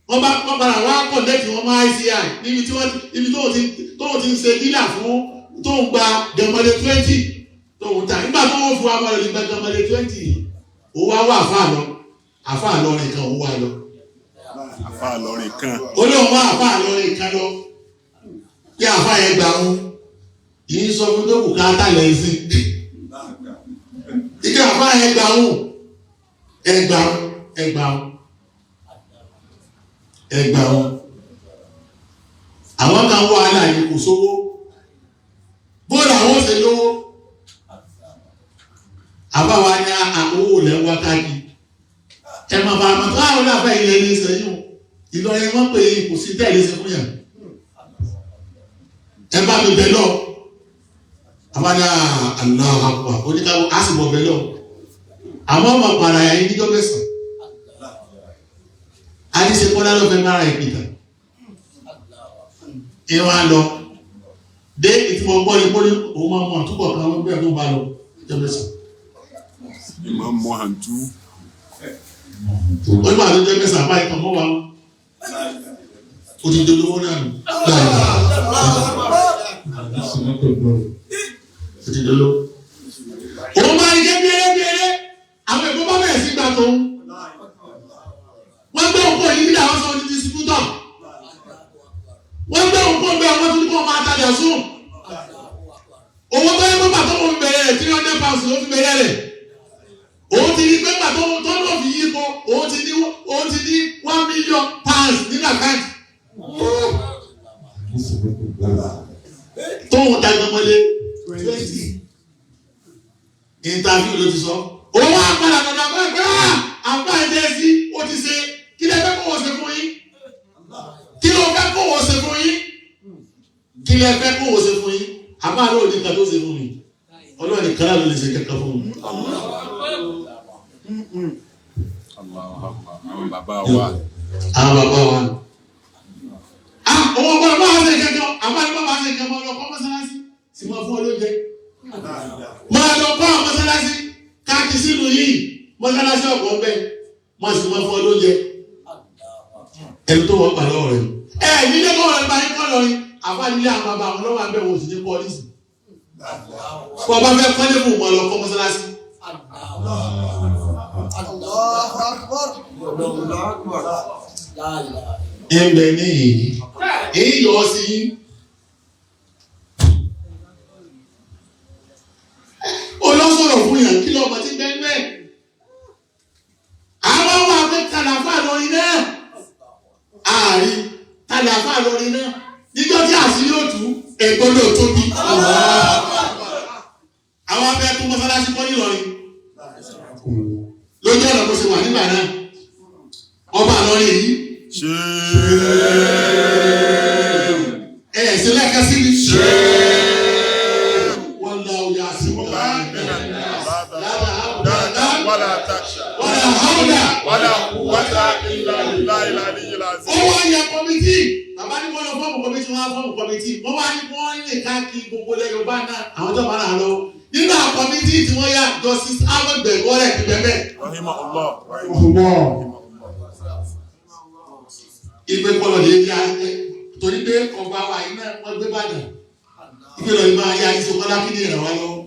wọ́n bá wọ́n padà wá kọ̀nẹ́tì wọn mọ́ ICI níbi tí wọ́n níbi tóun ti ń ṣe dílà fún tóun gba gẹ̀mọ́lé 20 tóun ta nígbà tó wọ́n fún wa mọ́ lórí gba gẹ̀mọ́lé 20 òun wá wá àfáà lọ àfáà lọ rìn kan òun wá lọ. Àfa lọrin kan. Olóhùn wá àfáà lọ rìn kan lọ kí àfáà yẹn gbà wọn yìí sọ fún tó kù ká tàlẹ̀ sí ike àfáà yẹn gbà wọn ẹgbà wọn ẹgbà wọn ẹgbà wọn àwọn kan wà láàyè kò sówó bóòlù àwọn ò ṣe lówó àbáwa ní àwòwò lẹ́ ń wá káàkiri ẹ máa bá àmọ́ tó àwọn aláàfáà ilẹ̀ ní sẹ́yìn o Ìlọrin wọ́n pè é kò sí tẹ̀lé sí fún yàn ẹ bá mi bẹ̀ lọ àbájá Allahu Akbar oníkàwọ́ á sì bọ̀ bẹ̀ lọ àmọ́ ọmọ pàrà yẹn níjọ́ mẹ́sàn-án àdìsẹ́ kọ́lá ló fẹ́ mára ìpìtà ìwọ̀n á lọ dé ìtumọ̀ gbọ́ ni kó ní òun máa mọ àtúbọ̀ kan wọ́n bẹ́ẹ̀ tó bá lọ níjọ́ mẹ́sàn-án. Ìmọ̀ mọ àǹtú. Ó ní wàá tó jẹ́ mẹ́sàn-án báyìí kan mọ́ wa ó ti dolówó náà nù. Ó ti dolówó. Òun máa ń jẹ́ bíẹ́rẹ́ àwọn èkó bá bẹ̀rẹ̀ sí gbà tóun. Wọ́n gbé òkú yìí nílẹ̀ àwọn sọ ní distributor. Wọ́n gbé òkú ọgbẹ́ àwọn tó ní kó máa tajà sùn. Owó tó yẹ kó bàtọ́ wọn bẹ̀rẹ̀ rẹ̀ £300 ló fi bẹ̀rẹ̀ rẹ̀. Òun ti ní pé bàtọ́ wọn tó lọ́ fi yí kọ òun ti ní £1 million nínú àkáǹtì. Tóun ta gbọmọlé 20. Interview ló ti sọ. Òun wá padà dọ̀dọ̀ àbá ẹgbẹ́ àbá ẹ̀jẹ̀ sí ó ti ṣe kí lẹ fẹ́ kó wọ́n ṣe fún yín? Kí ló fẹ́ kó wọ́n ṣe fún yín? Kí lẹ fẹ́ kó wọ́n ṣe fún yín? Àbá ló ní nǹkan tó ṣe fún mi. Ọlọ́run nìkan náà ló lè ṣe kankan fún mi. Allahu Akbar. Àwọn bàbá wa. Àwọn bàbá wa. Òun ọgbọ́n máa ṣe kankan, àbá ni wọ́n máa ṣe kankan lọ kọ́ mọ́sálásí, sì máa fún ọ lóúnjẹ. Máa lọ kọ́ àwọn mọ́sálásí káàkiri sínú yìí, mọ́sálásí ọ̀pọ̀ ń bẹ, máa sì máa fún ọ lóúnjẹ. Ẹni tó wọ́n gbà lọ́wọ́ rẹ̀. Ẹ nílé kọ́ ọ̀rẹ́ bá yín kọ́ lọ́rin, àbá nílé àwọn bàbá àwọn ọlọ́wọ́ abẹ́ wò sí ní pọ́lísì. Kọ́ ọba fẹ́ kọ́lé fún wọn lọ kọ́ mọ́sálásí. Allahu Akbar. Ẹnbẹ ní yìí, èyí yọ ọ sí yín. Olóṣòro fún yàn kí lọ́mọ ti bẹ́ẹ̀ bẹ́ẹ̀. Àwọn wà pé kàlàfà lórí náà. Ààrí kàlàfà lórí náà. Níjọ́ tí àṣírí òtú, ẹ̀gbọ́n náà tóbi. Àwọn abẹ́ tó mọ́sálásí kọ́ nílọrin. Lójú ọ̀nà bó ṣe wà nígbà náà. Ọba àlọ́rin yìí. Ṣé Ẹ ṣe lẹ́ẹ̀kan sí mi. Wọ́n lọ ọ̀yà sí wọn. Wala taksha. Wọ́n lọ hàwùdà. Wala quwwata illa billahi al-aliyyil azim. Ó wá yẹ kọ́mítì. Bàbá ní wọ́n lọ fọ́ọ̀mù kọ́mítì, wọ́n á fọ́ọ̀mù kọ́mítì. Wọ́n wá ní wọ́n lè káàkiri gbogbo ilẹ̀ Yorùbá náà. Àwọn tó máa rà lọ. Nínú àwọn kọ́mítì tí wọ́n yá Justice Ahmed Bẹ̀gọ́rẹ̀ ti bẹ̀bẹ̀. Rahimahullah. Ìgbé kọlọ̀ lè yá torí pé ọba wa yìí náà wọ́n gbé Ìbàdàn. Ìgbé lọ ìmọ̀ ayé Àyíṣekọ́lá kí ni ìrànwá lọ́wọ́.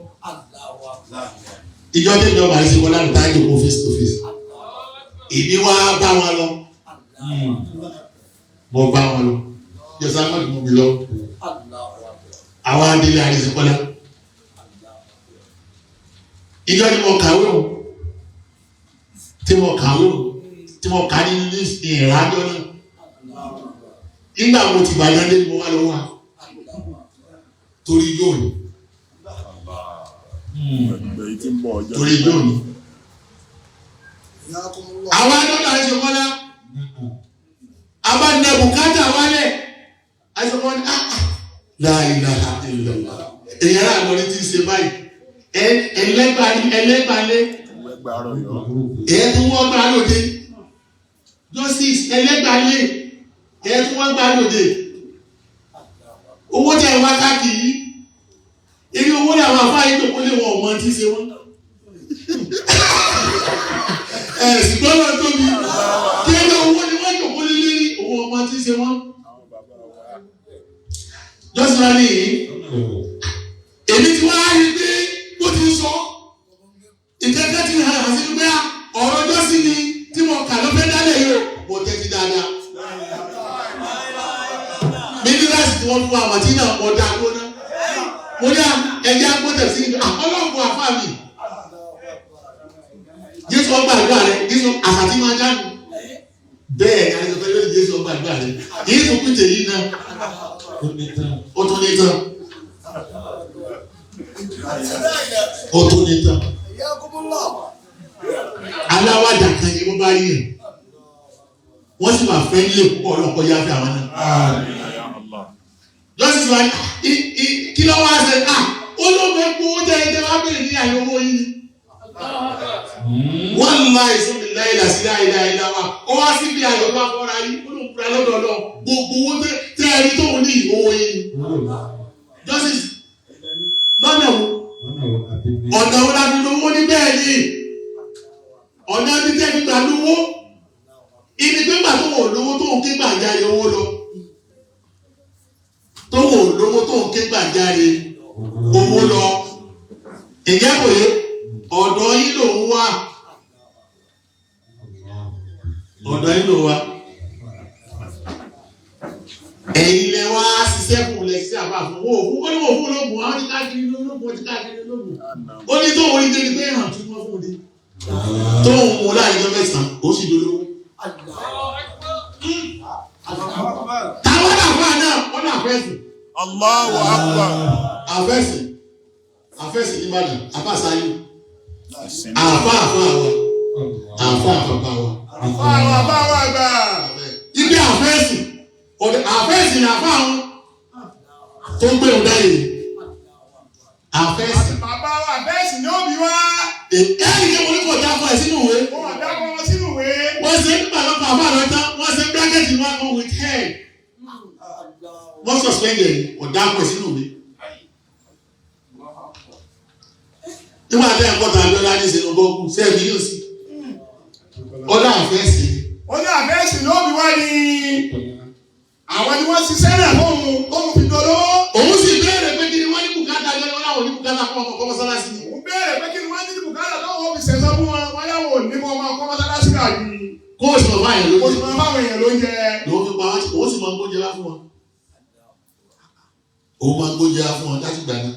Ìjọ tí ìjọba Àyíṣekọ́lá ń ta ìjòkó face to face. Èmi wá bá wọn lọ. Mo bá wọn lọ. Jọ̀sán Ahmed mú mi lọ. Àwọn adélé Àyíṣekọ́lá. Ìjọ ni mo kàwé o. Tí mo kàwé o. Tí mo kà ní ìrìnàjò náà. Nígbà wo ti gbàgbé lé mo wá lọ wá. Torí yóò ní. Ẹgbẹ́ yìí ti ń bọ̀ ọjọ́. Torí yóò ní. Àwọn adọ́dọ̀ Àyíṣekọ́lá. Abánẹ bùkátà wálẹ̀. Àyíṣekọ́lá ní ah la ilaha illallah. Èyàn náà lọ ní tí ń ṣe báyìí. Ẹlẹ́gbàálé. Ẹgbẹ́ àárọ̀ yọ. Èyẹ tó wọ́n gbà lóde. Justice ẹlẹ́gbàálé. Èyẹ tó wọ́n gbà lóde. Owó tẹ̀ wá káàkiri. Eré owó ní àwọn afáyé tó kó lé wọn ọmọ tí ń ṣe wọn. Ẹ̀sìn gbọ́dọ̀ tóbi. Kí eré owó ni wọ́n jòkó lé lérí owó ọmọ tí ń ṣe wọn. Jọ́sìn wa ní yìí. Èmi ti wá rí i pé bó ti ń sọ. Ìkẹ́kẹ́ ti hàn sí pé ọ̀rọ̀ jọ́sìn ni tí mo kà ló fẹ́ dálẹ̀ yìí o. Mo tẹ́tí dáadáa. Mínísírì tí wọ́n fún wa Màtínà ọ̀dà gbóná. Mo ní ẹ̀jẹ̀ agbótẹ̀ sí ọlọ́ọ̀bù àfáà mi. Jésù ọgbà àdúrà rẹ̀, Jésù àṣà tí máa dánù. Bẹ́ẹ̀ ni àìsàn fẹ́ lórí Jésù ọgbà àdúrà rẹ̀. Jésù pété yìí náà, ó tún ní tán. Ó tún ní tán. Aláwàdà kan ni wọ́n bá rí yẹn. Wọ́n sì máa fẹ́ nílé púpọ̀ ọlọ́pọ̀ yá fẹ́ àwọn náà. Ya Allah. Jọ́sìn wa kí ló wá ṣe? Olóògbé gbowó jẹ́ ẹgbẹ́ wa bèrè ní àyè owó yìí. Wọ́n la èso mi láyé là sí láyé láyé lá wa. Ó wá sí bí ayọ̀ bá fọ́ra yìí, ó lóun fura lọ́dọ̀ lọ. Gbogbo owó tẹ́ ẹ rí tóun ní owó yìí. Jọ́sìn lọ́nà wo? Ọ̀nà wo la fi lówó ní bẹ́ẹ̀ ni? Ọ̀nà ibi tẹ́ fi gbà lówó. Ibi pé gbà tó wò lówó tó ń ké gbàjáre owó lọ. Tó wò lówó tó ń ké gbàjáre owó lọ. Ìjẹ́ kò yé? Ọ̀dọ̀ yín lòun wà. Ọ̀dọ̀ yín lòun wà. Ẹ̀yin lẹ wá ṣiṣẹ́ fún lẹ ṣiṣẹ́ àbá fún owó òfún. Ó ní wọ́n fún ológun, àwọn ti káàkiri ológun, ó ti káàkiri ológun. Ó ní tó orí dé ni pé hàn tí wọ́n fún un dé. Tó ń mú láàrin ọjọ́ mẹ́sàn-án, ó sì dolówó. Táwọn àfáà náà, wọ́n náà fẹ́ sùn. Allahu Akbar. Àfẹ́sìn àfẹ́sìn nìbàdàn àfàsáyé àfà àfà wa àfà àfàbà wa. Àwọn àbá wa àgbà. Ibi àfẹ́sìn ọ̀dẹ̀ àfẹ́sìn àfà wọn tó ń gbé òun dáyé àfẹ́sìn. Bàbá wa bẹ́ẹ̀ sì ni ó bí wá. Ẹ̀yìn kí mo ní kò já fún ẹ sínú ìwé. Wọ́n àdá wọn sínú ìwé. Wọ́n ṣe ń gbà lọ́kọ̀ àfà lọ tán, wọ́n ṣe bírákẹ́tì wọn kọ́ with head. Wọ́n suspend ẹ̀ ọ̀dà fún ẹ sínú ìwé. Nígbà tí ẹ̀kọ́ tàbí ọlá ní ìṣẹ̀lẹ̀ ọgọ́gùn sẹ́ẹ̀bì yóò sí. Ọlá àfẹ́sìn. Ó ní àbẹ́sì ló bí wá ní. Àwọn ni wọ́n ṣiṣẹ́ náà tóun tóun fi dolówó. Òun sì béèrè pé kí ni wọ́n ní bùkátà lọ́wọ́ láwọn ní bùkátà fún ọmọ kọ́mọ́sálásí ni. Òun béèrè pé kí ni wọ́n ní bùkátà tóun ó fi ṣẹ̀sọ́ fún wọn. Wọ́n yàwó ní kó máa kọ́ mọ́sálásí káàkiri. Kó o sì mọ̀ báyìí Kó lóúnjẹ. sì máa báwọn èèyàn lóúnjẹ. Lòun fi pa wá sí, òun sì máa ń gbóúnjẹ wá fún wọn. Òun máa ń gbóúnjẹ wá fún wọn láti gbà náà.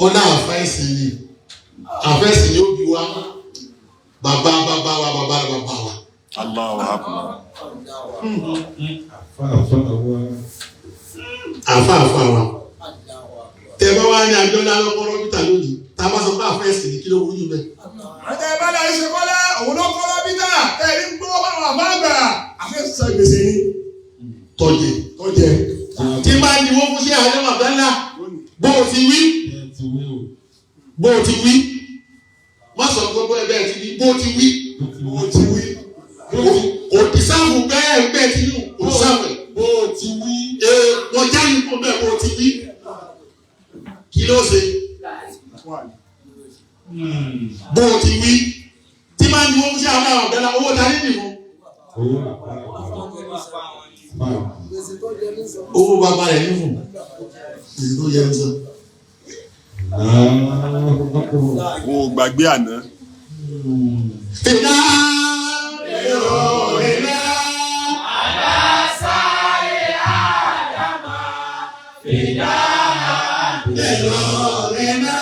Ọlá àfẹ́sìn ni. Àfẹ́sìn ni ó bí wa. Bàbá bàbá wa bàbá bàbá wa. Allahu Akbar. Àfa àfa wa. Tẹ bá wá ní Abíọ́lá lọ́kọ́rọ́ bíta lónìí. Tá a bá sọ pé àfẹ́sìn ni kí ló burú jù bẹ́ẹ̀. Àti ẹ̀ bá dá iṣẹ́ kọ́lá, òun ló kọ́lá bítà. Ẹ̀rí ń gbọ́ báwọn àbá àgbà. Àfẹ́sẹ̀ gbèsè ni. Tọ́jẹ̀. Tọ́jẹ̀. Tí bá ní wọ́n fún sí àjọ Abdallah bó o ti wí bó o ti wí má sọ gbogbo ẹ bẹ́ẹ̀ ti wí bó o ti wí Bó ti wí. kò dísáàfù bẹ́ẹ̀ bẹ́ẹ̀ ti wí kò dísáàfù ẹ̀ Bó o ti wí. ee wọ́n já yín kó bẹ́ẹ̀ bó o ti wí kí ló ṣe bó o ti wí tí bá ní wọ́n fún sí àjọ Abdallah owó ta ní nìfún owó bàbá rẹ̀ nífún èyí tó yẹ ń sọ. Wọn ò gbàgbé àná. Ìdá èrò ìdá. Èrò ìdá.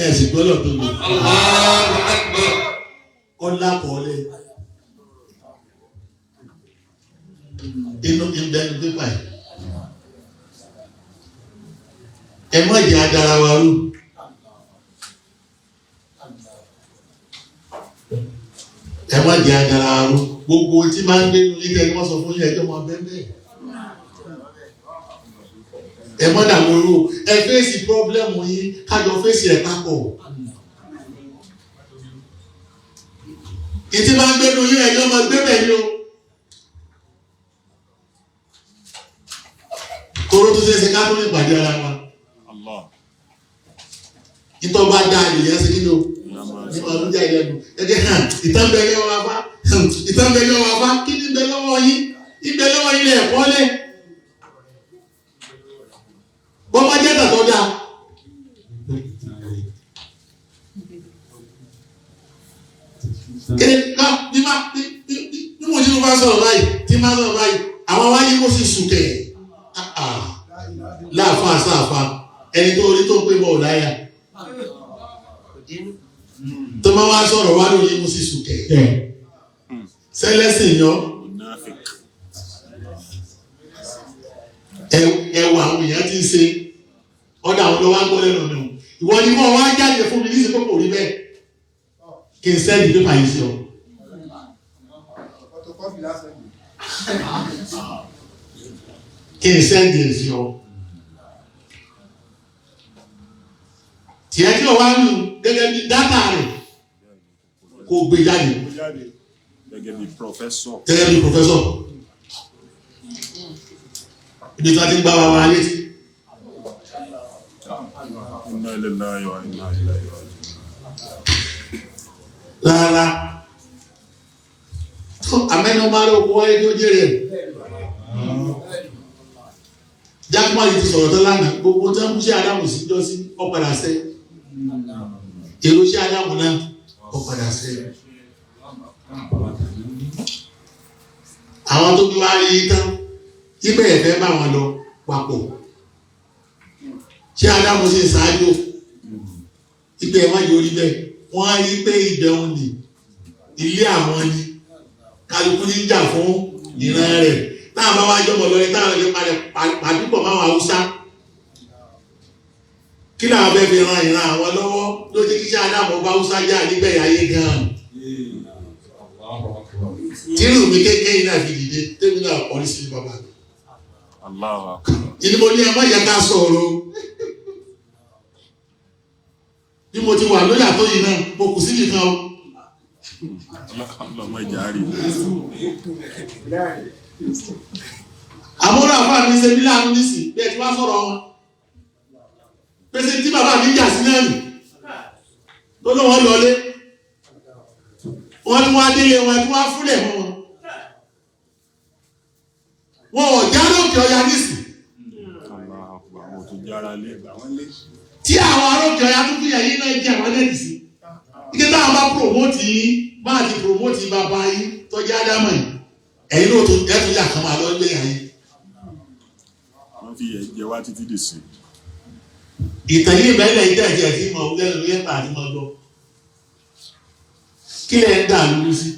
Ẹ sì gbọ́dọ̀ tó lò. Allahu Akbar. Ọlá kọ́ọ́lẹ̀. Inú ìbẹ́nu pépà yìí. Ẹ má jẹ́ adara wa rú. Ẹ má jẹ́ adara wa rú. Gbogbo tí máa ń gbé inú ilé ẹni wọ́n sọ fún yín ẹjọ́ máa bẹ́ẹ̀ bẹ́ẹ̀. Ẹ má dààmú rú. Ẹ fèsì pírọ́blẹ́mù yín kájọ fèsì ẹ̀ papọ̀. Ìtí máa ń gbénu yín ẹjọ́ máa gbé bẹ̀ yín o. Kóró tó ṣeé ṣe ká tó lè pàdé ara wa. Allah. Ìtọ́ bá dá ènìyàn sí nínú ní ma ló jẹ́ ìlẹ́nu. Gẹ́gẹ́ hàn ìtàn bẹ lọ́wọ́ wa bá ìtàn bẹ lọ́wọ́ wa bá kí ni bẹ lọ́wọ́ yín? Ìbẹ lọ́wọ́ yín lẹ̀ kọ́ lẹ̀. Bọ́ bá jẹ́ tàtọ́ dáa. Kéde ká ní má ní ní ní mo ti bá sọ̀rọ̀ báyìí tí má sọ̀rọ̀ báyìí àwọn wáyé kó sì sùn kẹ̀. Láàfáà sáàfáà ẹni tó orí tó ń pè bọ̀ ọ̀ láyà tó máa wá sọ̀rọ̀ wá lóye mo sì sùn kẹ̀. Sẹ́lẹ̀sì yan Munafik. ẹwà àwọn èèyàn ti ń ṣe ọ̀dà àwọn lọ́wọ́ gbọ́ lẹ́nu mi o. Ìwọ ni mo wá jáde fún mi níṣẹ́ kókò rí bẹ́ẹ̀ kí n sẹ́ẹ̀dì pépà yìí sí ọ. Photocopy lásán ni. Kí n sẹ́ẹ̀dì ẹ̀ sí ọ. Tiẹ̀ tí o wá lù gẹ́gẹ́ bí dátà rẹ̀ kò gbé jáde Gẹ́gẹ́ bí professor. gẹ́gẹ́ bí pòfẹ́sọ̀. Ibi tí wọ́n ti ń gbá wa wa létí. Inna lillahi wa inna ilayhi raji'un. Rárá. Tó àmẹ́ni ọmọ ará oko wáyé tó jèrè ẹ̀. Jákèmá yìí ti sọ̀rọ̀ tó lánàá, gbogbo tí wọ́n mú sí Ádámù sí jọ sí ọ̀padà sẹ́. Èrò sí Ádámù náà ọ̀padà sẹ́. Àwọn tó bí wá rí i tán, ibẹ̀ ẹ̀fẹ́ bá wọn lọ papọ̀. Ṣé Ádámù sì ń ṣáájú? Ibẹ̀ ẹ̀ má yọ orí bẹ́ẹ̀. Wọ́n á rí pé ibẹ̀ òun ni ilé àwọn ni kálukú ní jà fún ìran rẹ̀ táwọn bá wá jọmọ lọrin táwọn lè palẹ̀ pàdúpọ̀ máwọn haúsá kí làwọn fẹ́ fi ran ìran àwọn lọ́wọ́ ló jẹ́ kí sáadà mọ́ bá haúsá jà nígbẹ̀yà ayé gan-an tírù mi kékeré yìí náà fi dìde tèmi náà kọrí sí bàbá mi Allahu akbar. ìní mo ní ẹ má yẹ ká sọ̀rọ̀ o bí mo ti wà lórí àtọ́ yìí náà mo kù síbì kan o. Ọlọ́mọ ìjà rí. Àmọ́ràn àfáà mi ṣe bí láàánú nísì bí ẹ ti wá sọ̀rọ̀ wọn. Pèsè tí bàbá mi jà sí náà nì. Tó ló wọ́n lọlé. Wọ́n tún wá délé wọn tún wá fúnlẹ̀ mọ́ wọn. Wọn ò já lókè ọya nísì. Allahu akbar. Mo tún jára lé. Tí àwọn arókè ọya tún fi ẹ̀yìn náà jẹ́ àwọn ẹ̀dì sí. Ike táwọn bá promote yín, máa ti promote bàbá yín tọ́jú Ádámọ̀ yìí. Ẹ̀yin náà tún ẹ̀ tún yà kán máa lọ gbé yà yín. Wọ́n fi yẹ jẹ wá títí dì sí. Ìtàn yìí bẹ́ẹ̀ lẹ́yìn tẹ̀ ẹ̀jẹ̀ tí mo lẹ́nu lẹ́pà àti mo gbọ́. Kí lẹ̀ ń dà lóru sí?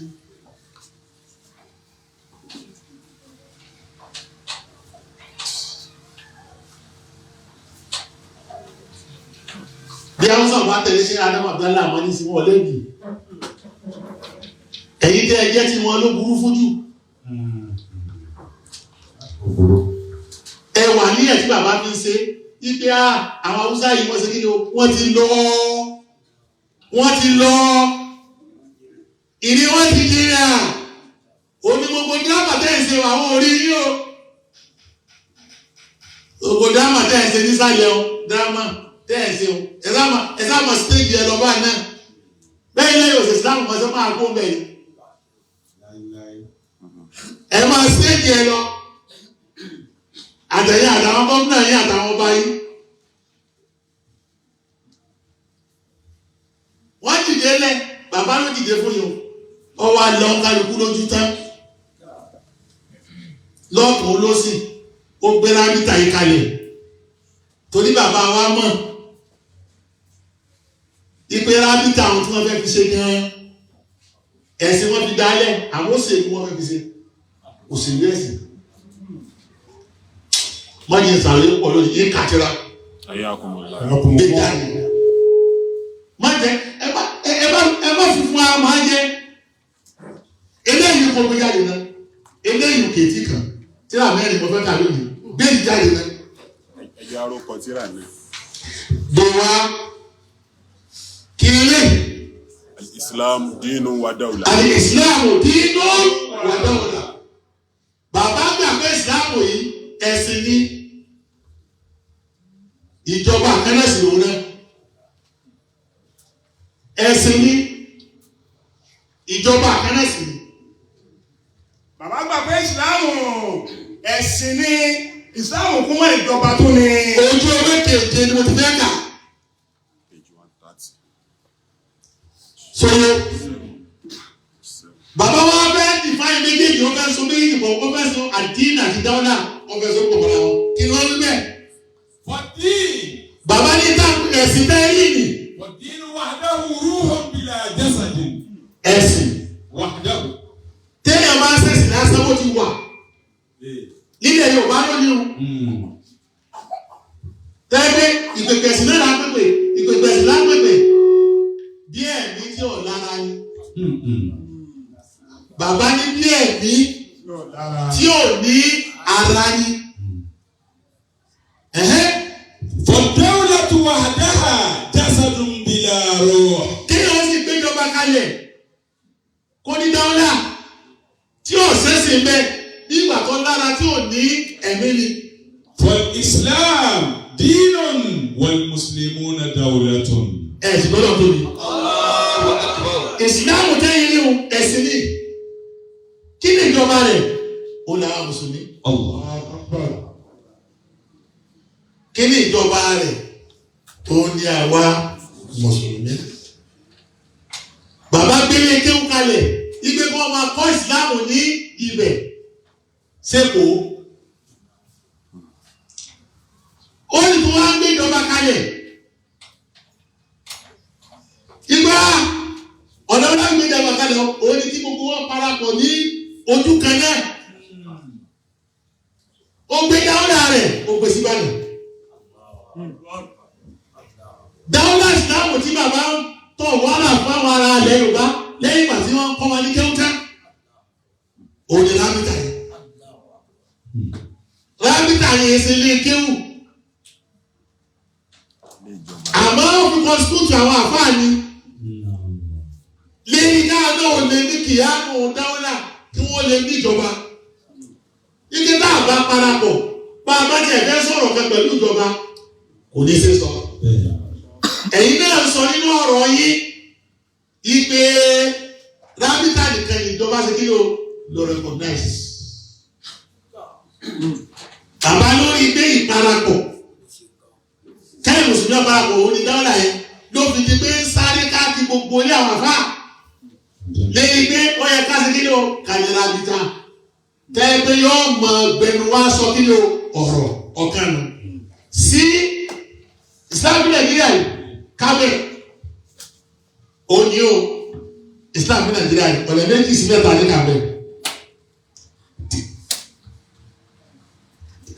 Bí Hausa bá tẹ̀lé sí Adam Abdallah àmọ́ ní sí wọn lẹ́bi. Ẹ̀yin tẹ́ ẹ jẹ́ tí wọn ló burú fún jù. Ẹ wà ní ẹ̀ tí bàbá fi ń ṣe ipe a àwọn Haúsá yìí wọ́n ṣe kí ni o wọ́n ti lọ wọ́n ti lọ ìní wọ́n ti jìnnà òní gbogbo dírámà tẹ́ ẹ̀ ṣe àwọn orí yìí o gbogbo dírámà tẹ́ ẹ̀ ṣe nísàlẹ̀ o dírámà tẹ́ ẹ̀ ṣe o ẹ sáà mà stéèjì ẹ lọ bá náà bẹ́ẹ̀ lẹ́yìn òsè sílámù mọ́ sẹ́ máa kó bẹ́ẹ̀ ẹ máa stéèjì ẹ lọ àtẹ̀yìn àtàwọn gómìnà yín àtàwọn ọba yín. Wọ́n dìde lẹ̀, bàbá ló dìde fún yín o. Ọwọ́ àlọ́ kálukú lójú tán. Lọ́kùn lọ́sì, ó gbé rámítà yìí kalẹ̀. Torí bàbá wa mọ̀. Ìpè rábítà àwọn tí wọ́n fẹ́ fi ṣe gan-an ẹ̀sìn wọn fi dálẹ̀, àwọn òṣèlú wọn fẹ́ fi ṣe òṣèlú ẹ̀sìn. Wọ́n ní ìsàlẹ̀ pọ̀ lónìí yìí kàtìrà Ayakumullah. gbé jáde. Má jẹ ẹ má ẹ má ẹ má fi fún ara máa jẹ. Eléyìí kò gbé jáde náà, eléyìí kèétí kan tíra mẹ́rin mo fẹ́ kà lónìí, gbé yìí jáde náà. Ẹjẹ́ arókọ tíra náà. Gbé wá kí eléyìí. Islam dínú wa dawla. Al-Islamu dínú wa dawla. Bàbá gbà pé ìsìláàmù yìí ẹ̀sìn ni, ìjọba kẹ́lẹ́sì òun náà. Ẹ̀sìn ni, ìjọba kẹ́lẹ́sì ni. Bàbá gbà pé ìsìláàmù ẹ̀sìn ni, ìsìláàmù kún mọ́ ìjọba tó ni. Ojú ewé keje ni mo ti fẹ́ kà. Page 130. Sọ̀rọ̀ 7. bàbá wa fẹ́ define méjèèjì, wọ́n fẹ́ so méjèèjì pọ̀, wọ́n fẹ́ so àdínà àti dáwọ́là, wọ́n fẹ́ so pọ̀ mọ́ra wọn. Kí ni wọ́n wí bẹ́ẹ̀? والدين Bàbá ní tá ẹ̀sìn fẹ́ rí ni. والدين وحده روح بلا جسد. Ẹ̀sìn. وحده. Téèyàn máa ń ṣẹ̀sìn lásán bó ti wà إيه. nílẹ̀ Yorùbá lónìí o. Tẹ́gbẹ́ ìpèpè ẹ̀sìn náà lápèpè, ìpèpè ẹ̀sìn lápèpè bí ẹ̀mí tí ò lára ni. Bàbá ní bí ẹ̀mí tí ò ní ara ni. Ẹ̀hẹ́. فالدولة وحدها جسد بلا روح. Kéèyàn sì gbéjọba kalẹ̀ kó ní dáwọ́là tí ò sẹ́sìn bẹ́ẹ̀ nígbà tó lára tí ò ní ẹ̀mí ni. فالإسلام دين والمسلمون دولة. Ẹ̀sìn gbọ́dọ̀ tóbi. Allahu Akbar. Ìsìláàmù tẹ́yìn ní o, ẹ̀sìn ni. Kí ni ìjọba rẹ̀? Ó lára mùsùlùmí. الله. Kí ni ìjọba rẹ̀? Ó ní àwa mùsùlùmí. Bàbá gbélé kéwú kalẹ̀ igbe kí wọ́n máa kọ́ ìsìláàmù ní ibẹ̀ sẹ́kọ̀ọ́. Ó ní kí wọ́n á gbé ìjọba kalẹ̀. Ìgbà ọ̀nà wọn á gbé ìjọba kalẹ̀, ó ní kí gbogbo wọn parapọ̀ ní ojú kan náà. Ó gbé dáwọ́lá rẹ̀, ó gbé síbàdàn. Dáwọ́lá ìsìláàmù tí bàbá ń tọ̀ wàhálà fáwọn ará ilẹ̀ Yorùbá lẹ́yìn ìgbà tí wọ́n kọ́ wọn ní kéwútá. Òun ni rábítà yìí. Rábítà yìí ṣe lé kéwù. Ilé ìjọba. Àmọ́ ó fi kọ́sítútù àwọn àfáà ni. Lẹ́yìn náà náà ò lè ní kìyàmù dáwọ́lá kí wọ́n lè ní ìjọba. Ike tá a bá parapọ̀, bá a bá tiẹ̀ fẹ́ sọ̀rọ̀ kan pẹ̀lú ìjọba, kò ní í ṣe sọ. Ẹ̀yin náà sọ nínú ọ̀rọ̀ yín ìpè rábítà nìkan ìjọba ṣe kí ló lọ recognize. Bàbá lórí pé ìparapọ̀ kẹ́hìn mùsùlùmí ọ̀parapọ̀ òun ni dáwọ́là yẹn ló fi di pé ń sáré káàkiri gbogbo ilé àwọn àfáà lẹ́yìn pé ó yẹ ká ṣe kí ló kàyẹ rábítà tẹ́ pé yóò mọ gbẹnu wá sọ kí ló ọ̀rọ̀ ọ̀kan nù sí Islam ní Nàìjíríà yìí kábẹ̀ òní o. Islam ní Nàìjíríà yìí ọ̀nà méjì sí mẹ́ta ní kábẹ̀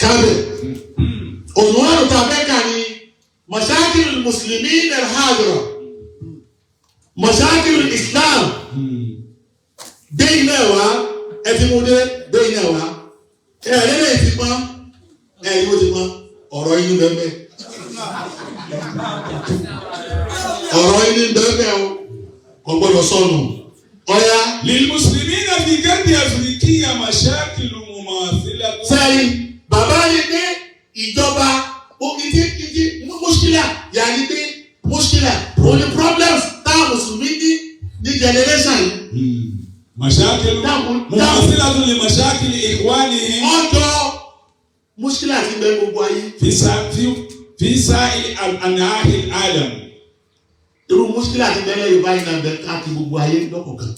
kábẹ̀ ònúwàrò tó abẹ́ka ni mashakil muslimin al-hadira, mashakil Islam dé iná ẹ̀ wá, ẹ ti mú dé dé iná ẹ̀ wá, ẹ̀ ẹ̀ lẹ́yìn ti pọ́n ẹ̀ yóò ti pọ́n ọ̀rọ̀ inú bẹ́ẹ̀ bẹ́ẹ̀, ọ̀rọ̀ inú bẹ́ẹ̀ o, kò gbọ́dọ̀ sọnù ọ̀ya. للمسلمين في غرب أفريقيا مشاكل مماثلة. Sẹ́yìn bàbá yìí pé ìjọba ó ìdí ìdí mùṣkílà yàrá pé mùṣkílà òun ni problems táwọn mùsùlùmí ní ní generation yìí. مشاكل مماثلة لمشاكل إخوانهم Ọjọ́ mùṣkílà ti bẹ gbogbo ayé. في سائر أنحاء العالم. Irú mùṣkílà ti bẹ lẹ́yìn báyìí náà bẹ káàkiri gbogbo ayé lọ́kọ̀ọ̀kan.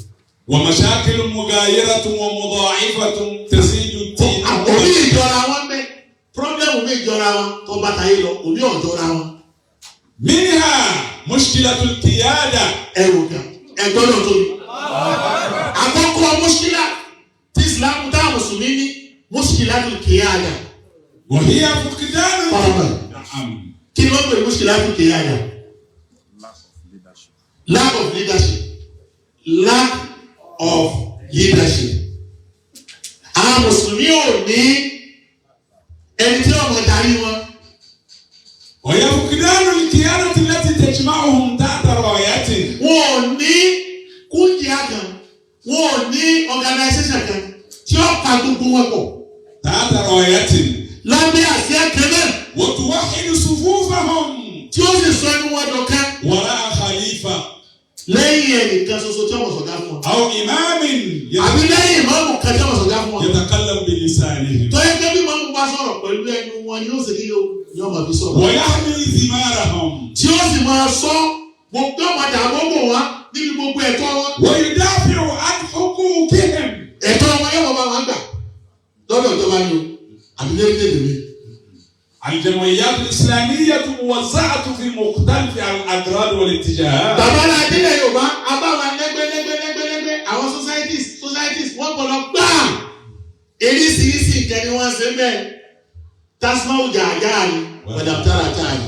ومشاكل مغايرة ومضاعفة تزيد الدين. Òbí ìjọra wọn bẹ problem mi ìjọra wọn tó bá tayé lọ, òbí ọ̀jọra wọn. منها مشكلة مشكلة القيادة. Ẹ wò ká ẹ gbọ́dọ̀ tóbi. Àkọ́kọ́ mùṣkílà tí Ìsìlámù tá mùsùlùmí ní mushkilatul qiyada. وهي فقدان. Farabalẹ̀. نعم. Kí ni wọ́n pè ní mushkilatul qiyada? Lack of leadership. Lack of leadership. Lack of leadership. Àwọn mùsùlùmí ò ní ẹni tí ó máa darí wọn. وهي فقدان القيادة التي تجمعهم تحت راية. Wọn ò ní kúndìá kan, wọn ò ní organisation kan tí ó pa gbogbo wọn pọ̀ تحت راية lábẹ́ àsíá kan náà وتوحد صفوفهم tí ó sì sọ ẹnu wọn dọ̀kan وراء خليفة lẹ́yìn ẹnìkan ṣoṣo tí wọ́n sọ̀gá fún wọn. أو إمام Àbí lẹ́yìn ìmáàmù kan tí wọ́n sọ̀gá fún wọn. يتكلم بلسانهم Tọ́yẹ́ pé bí ìmáàmù bá sọ̀rọ̀ pẹ̀lú ẹnu wọn ni ó sì kí yóò máa fi sọ̀rọ̀. ويحمي ثمارهم Tí ó sì máa sọ gbogbo ọmọdé àgbọ̀gbọ̀ wa níbi gbogbo ẹ̀tọ́ wọn. ويدافع عن حقوقهم. Ẹ̀tọ́ wọn yóò máa bá wọn gbà lọ́dọ̀ ìjọba ni o àbí lórílẹ̀-èdè mi. الجمعيات الإسلامية موزعة في مختلف الأغراض والاتجاهات. Bàbá náà délẹ̀ Yorùbá abáwa lẹ́gbẹ́ lẹ́gbẹ́ lẹ́gbẹ́ lẹ́gbẹ́ àwọn societies wọ́n kọ̀ lọ gbáà. Eríṣiríṣi nǹkan ni wọ́n ṣe mẹ́ẹ̀. Tasmawu jàjà ni wàdàmtàrà tààyè.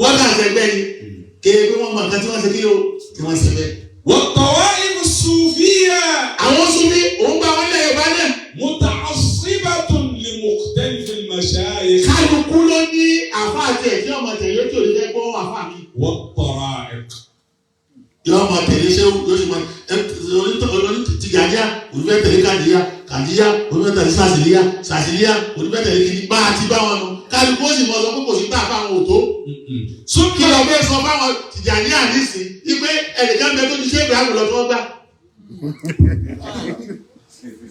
Wọ́n kà sẹ́gbẹ́ ni kéé pé wọ́n mọ nǹkan tí wọ́n ṣe kí o tí wọ́n ṣe bẹ́ẹ̀. والطوائف الصوفية Àwọn Súnfí òun gba wọn lẹ̀ Yorùbá náà. متعصبة لمختلف المشايخ Kálukú ló ní àfa àti ẹ̀ tí ọmọ tẹ̀lé tí ò ní fẹ́ gbọ́ àfa mi. والطرائق. Yọ ọmọ tẹ̀lé ṣé yóò ṣe máa tìjàdíà olùfẹ́ tẹ̀lé kàdíyà kàdíyà olùfẹ́ tẹ̀lé sàṣìlíyà sàṣìlíyà olùfẹ́ tẹ̀lé kìíní bá a ti bá wọn nù. Kálukú ó sì mọ sọ pé kò sí tá a fáwọn òtó. Kí lọ bẹ́ẹ̀ sọ fáwọn tìjàdíà nísìn wípé ẹnìkan bẹ tó ti ṣé Ibrahim lọ tí wọ́n gbà.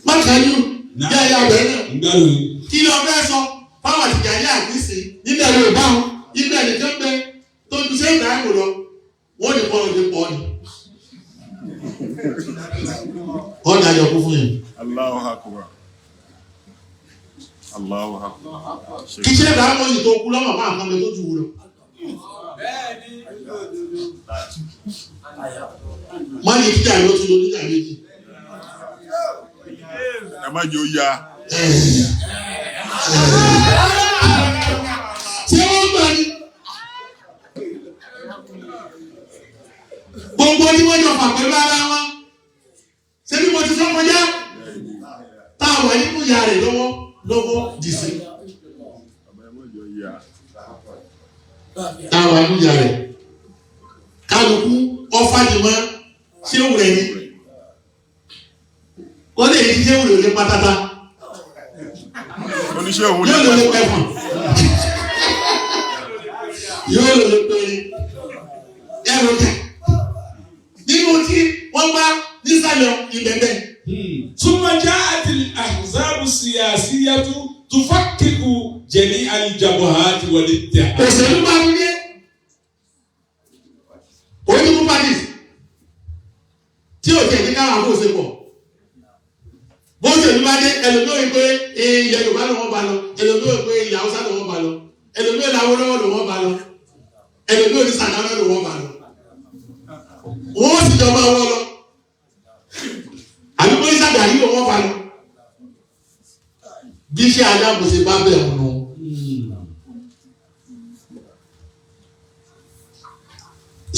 Mákàáyú yá ya bẹ́ẹ̀ náà. قالوا Kí lọ bẹ́ẹ̀ sọ fáwọn tìjàdíà nísìn nílẹ̀ Yorùbá wọn wípé ẹnìkan bẹ tó ti ṣé Ibrahim lọ wọ́n ní kọ́ ló pọ̀ ni. Wọ́n dájọ́ kú fún yẹn. Allahu Akbar. Allahu Akbar. Kí ṣé Ibrahim sì tó kú lọ́mọ̀ máa kan bẹ tó ju wúlò. Má ní kíjà ló tún lọ níjà méjì. Ẹ má jẹ́ ó ya. Ṣé wọ́n gbà ní? Gbogbo ní wọ́n jọ fà pẹ̀lú ara wọn. Ṣé bí mo ti sọ kọjá? Tá a wà nínú ìyá rẹ̀ lọ́wọ́ lọ́wọ́ dìsí. Bàbá ẹ má jẹ́ ó ya. Tá a wà nínú ìyá rẹ̀. Kálukú ọ̀fàjìmọ́ ṣé òun rẹ̀ ni? Ó lè ní ṣé òun rẹ̀ lè patata. Oníṣẹ́ òun Yóò lè lè pẹ̀fọ̀n. Yóò lè lè pẹ̀rin. Ẹ̀rọ jẹ̀. Nínú tí wọ́n bá nísàlẹ̀ ìbẹ̀bẹ̀. ثم جاءت الأحزاب السياسية تفكك جميع الجبهات والاتحاد. Òṣèlú bá ń dé. Political parties tí ò tẹ̀ ní káwọn àbò ṣe pọ̀. Bó ṣèlú bá dé, ẹlòmíràn pé ilẹ̀ Yorùbá ló wọ́n bá lọ, ẹlòmíràn pé ilẹ̀ Haúsá ló wọ́n bá lọ, ẹlòmíràn Awólọ́wọ̀ ló wọ́n bá lọ, ẹlòmíràn ní Sàdáná ló wọ́n bá lọ. Wọ́n sì jọba wọ́n lọ. Àbí bó ní Sàdáyé ló wọ́n bá lọ. Bí iṣẹ́ aláàbòsí bá bẹ̀ wọ̀n nù.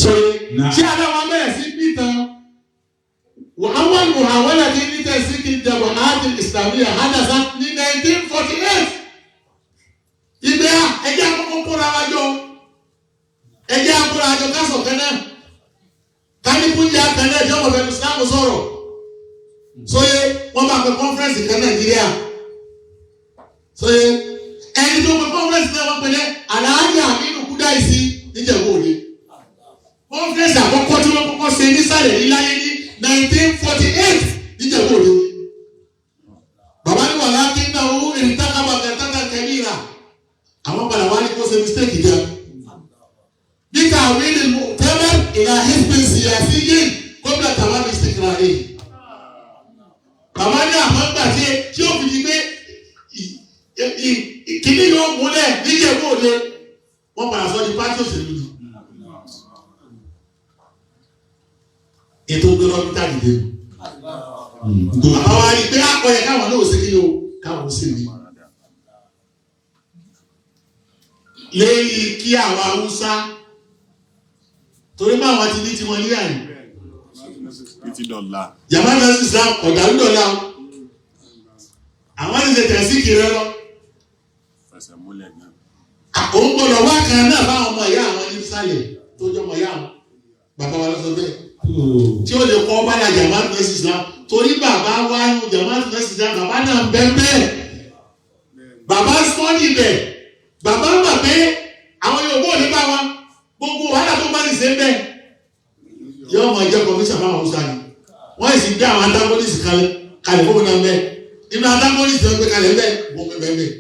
Sọ̀rọ̀ tí adáwọ̀ bẹ̀rẹ̀ sí pìtàn wàhálà muhawala ní nítẹ̀sí kí jama'at islamiyya hadasa ní 1948. Ibẹ̀ à ẹjẹ́ àkọ́kọ́ kóra wa jọ ẹjẹ́ àkóra jọ kásọ̀ kẹ́nẹ́ káníkúnjẹ kẹ́nẹ́ ẹjọ́ ọ̀fẹ́ Islam sọ̀rọ̀ sóye wọ́n bá pe conference kan Nàìjíríà sóye ẹni tó pe conference náà wọ́n pe ní Alhaji Aminu Kudaisi níjẹ̀bú Òde conference àkọ́kọ́ tí wọ́n kọ́kọ́ ṣe nísàlẹ̀ níláyé ní 1948 níjẹ̀bú Òde. Bàbá ní wàhálà kí n náà ó ìrìntàkàbà kẹtàkà kẹmíra àwọn padà wá ní kó ṣe mistake jẹ. Níta àwọn ilé mu tẹ́lẹ̀ ìlà hizbin siyasi yìí gómìnà tàwa mistake rà rí. Bàbá ní àwọn gbà tí tí ó fi di pé ìkíní yóò múlẹ̀ níjẹ̀bú Òde wọ́n padà sọ di pátí òṣèlú ni. Ètò gbé rọ́bìtà dìde nù. Bàbá wa rí i pé àpọ̀yẹ káwọn náà ò sí kí o káwọn ó sì rí. Lẹ́yìn kí àwọn Haúsá torí bá àwọn ti ní tiwọn ní àyè. Títí dọ̀la. Jàmbá náà sì sá ọ̀dàlú dọ̀la o. Àwọn ti ṣe tẹ̀sí kiri lọ. Fẹsẹ̀ múlẹ̀ gan. Òun gbọ́dọ̀ wá kan náà báwọn ọmọ ìyá àwọn ní sálẹ̀ tó jẹ́ ọmọ ìyá àwọn. Bàbá wa lọ sọ bẹ́ẹ̀. Tí ó lè kọ́ bá la jàmbá náà sì sá torí bàbá wa nu jàmbá náà sì sá bàbá náà bẹ́ẹ̀ bẹ́ẹ̀. Bàbá sọ níbẹ̀. Bàbá mọ̀ pé àwọn Yorùbá ò ní bá wa gbogbo wàhálà tó bá ní ṣe ń bẹ́ẹ̀. Yóò máa jẹ́ kọmíṣà fáwọn Haúsá ni. Wọ́n sì gbé àwọn antagonist kalẹ̀ kalẹ̀ fún mi náà bẹ́ẹ̀. Inú antagonist náà gbé kalẹ̀ bẹ́ẹ̀ bọ́ mi bẹ́ẹ̀ bẹ́ẹ̀.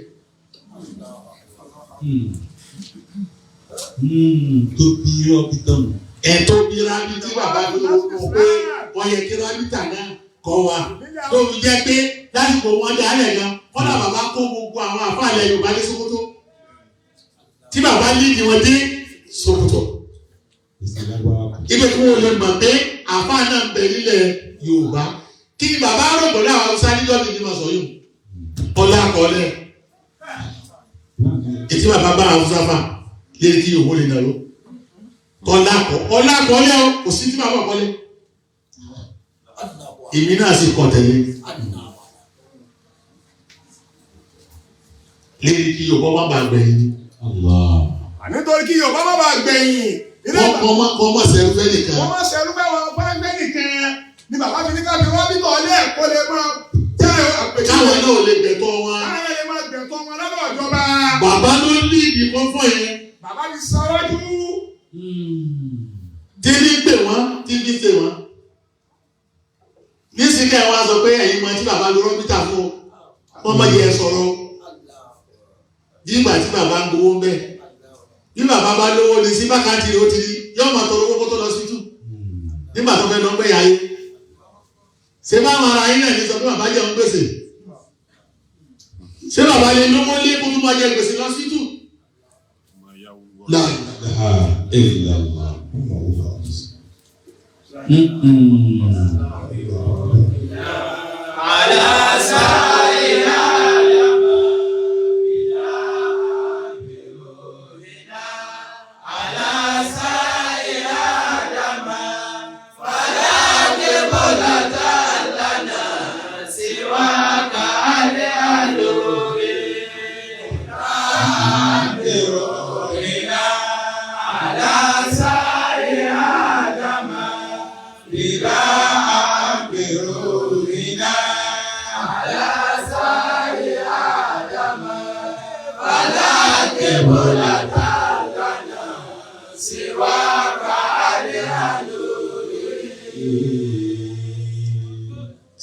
Tó bí rọ́bìtà nù. Ẹ̀tọ́ bí rábí tí bàbá fi owó pé wọ́n yẹ kí rábítà náà kọ́ wa. Tó fi jẹ́ pé lásìkò wọn dá lẹ̀ gan, kọ́dà bàbá kó gbogbo àwọn àfáàlẹ̀ Yorùbá dé Sókótó. Tí bàbá lídìí wọn dé Sókótó. Ibẹ̀ kí wọ́n lè mọ̀ pé àfáà náà ń bẹ nílẹ̀ Yorùbá. Kí ni bàbá rò pẹ̀lú àwọn Haúsá níjọ́ mi ní ma sọ yìí? Ọlá akọọ́lẹ̀. Ètí bàbá bá Haúsá fà lérí kí Yorùbá lè nàró. Ọlá akọọ́lẹ̀ o, kò sí tí bàbá akọọ́lẹ̀. Èmi náà sì kọ̀ tẹ̀lé. Lérí kí Yorùbá má bàa gbẹ̀yìn ni. Nítorí kí Yorùbá má bàa gbẹ̀yìn. Kọ́ mọ̀ sẹ́rú fẹ́ nìkan. Wọ́n máa ṣẹlú bẹ́ẹ̀ wọn fẹ́ gbẹ́ nìkan ni bàbá fi ní ká fi rọ́bìtọ̀ ọlẹ́ kó lè máa jẹ́ àpèjúwe. Káwọn náà lè gbẹ̀tọ́ wọn. Káwọn lè máa gbẹ̀tọ́ wọn lọ́dọ̀ ìjọba. Bàbá ló ní ìdí kọ́fọ́ yẹn. Bàbá ti sanwó-jú. Tí ní pè wọ́n, tí ní pè wọ́n. Nísìnyí ẹ̀ wá sọ pé ẹ̀yin mọ tí bàbá lo rọ́bìtà fún o. Wọ́n mọ yẹ sọ̀rọ̀. Nígbà tí bàbá ń gbowó ń bẹ̀. Bí bàbá bá lówó ní sí bákàtí ó ti rí, yóò máa tọrọ owó kó tó lọ sí tù. Nígbà tó fẹ́ lọ gbé yáyé. Ṣé báwọn ará yín náà ní sọ pé bàbá jẹun gbèsè? Ṣé bàbá lè lówó lé kó tó máa jẹ gbèsè lọ sí tù? La ilaha illallah.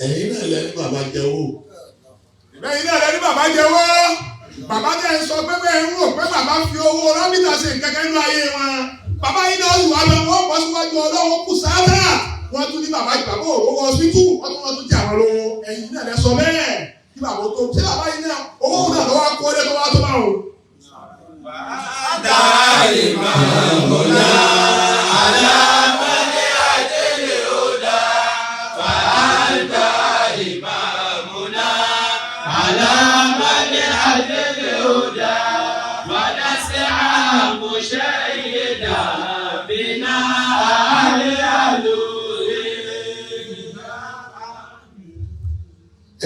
Ẹ̀yin náà lẹ́nu bàbá jẹ́wọ́. Ẹ̀yin náà lẹ́ni bàbá jẹ́wọ́. Bàbá jẹ́ ń sọ pé bẹ́ẹ̀ ń rò pé bàbá fi owó rọ́bìtà ṣe nǹkan kan nínú ayé wọn. Bàbá yìí náà wà lọ wọ́n bọ́ síwájú Ọlọ́run kù sáárà. Wọ́n tún ní bàbá bàbá òróró ọsibítù wọ́n tún wọ́n tún jẹ àwọn lówó. Ẹ̀yin náà lẹ sọ bẹ́ẹ̀ kí bàbá tó ṣé bàbá yìí náà owó náà lọ́wọ́ kó lé tó wá tó bá wọn.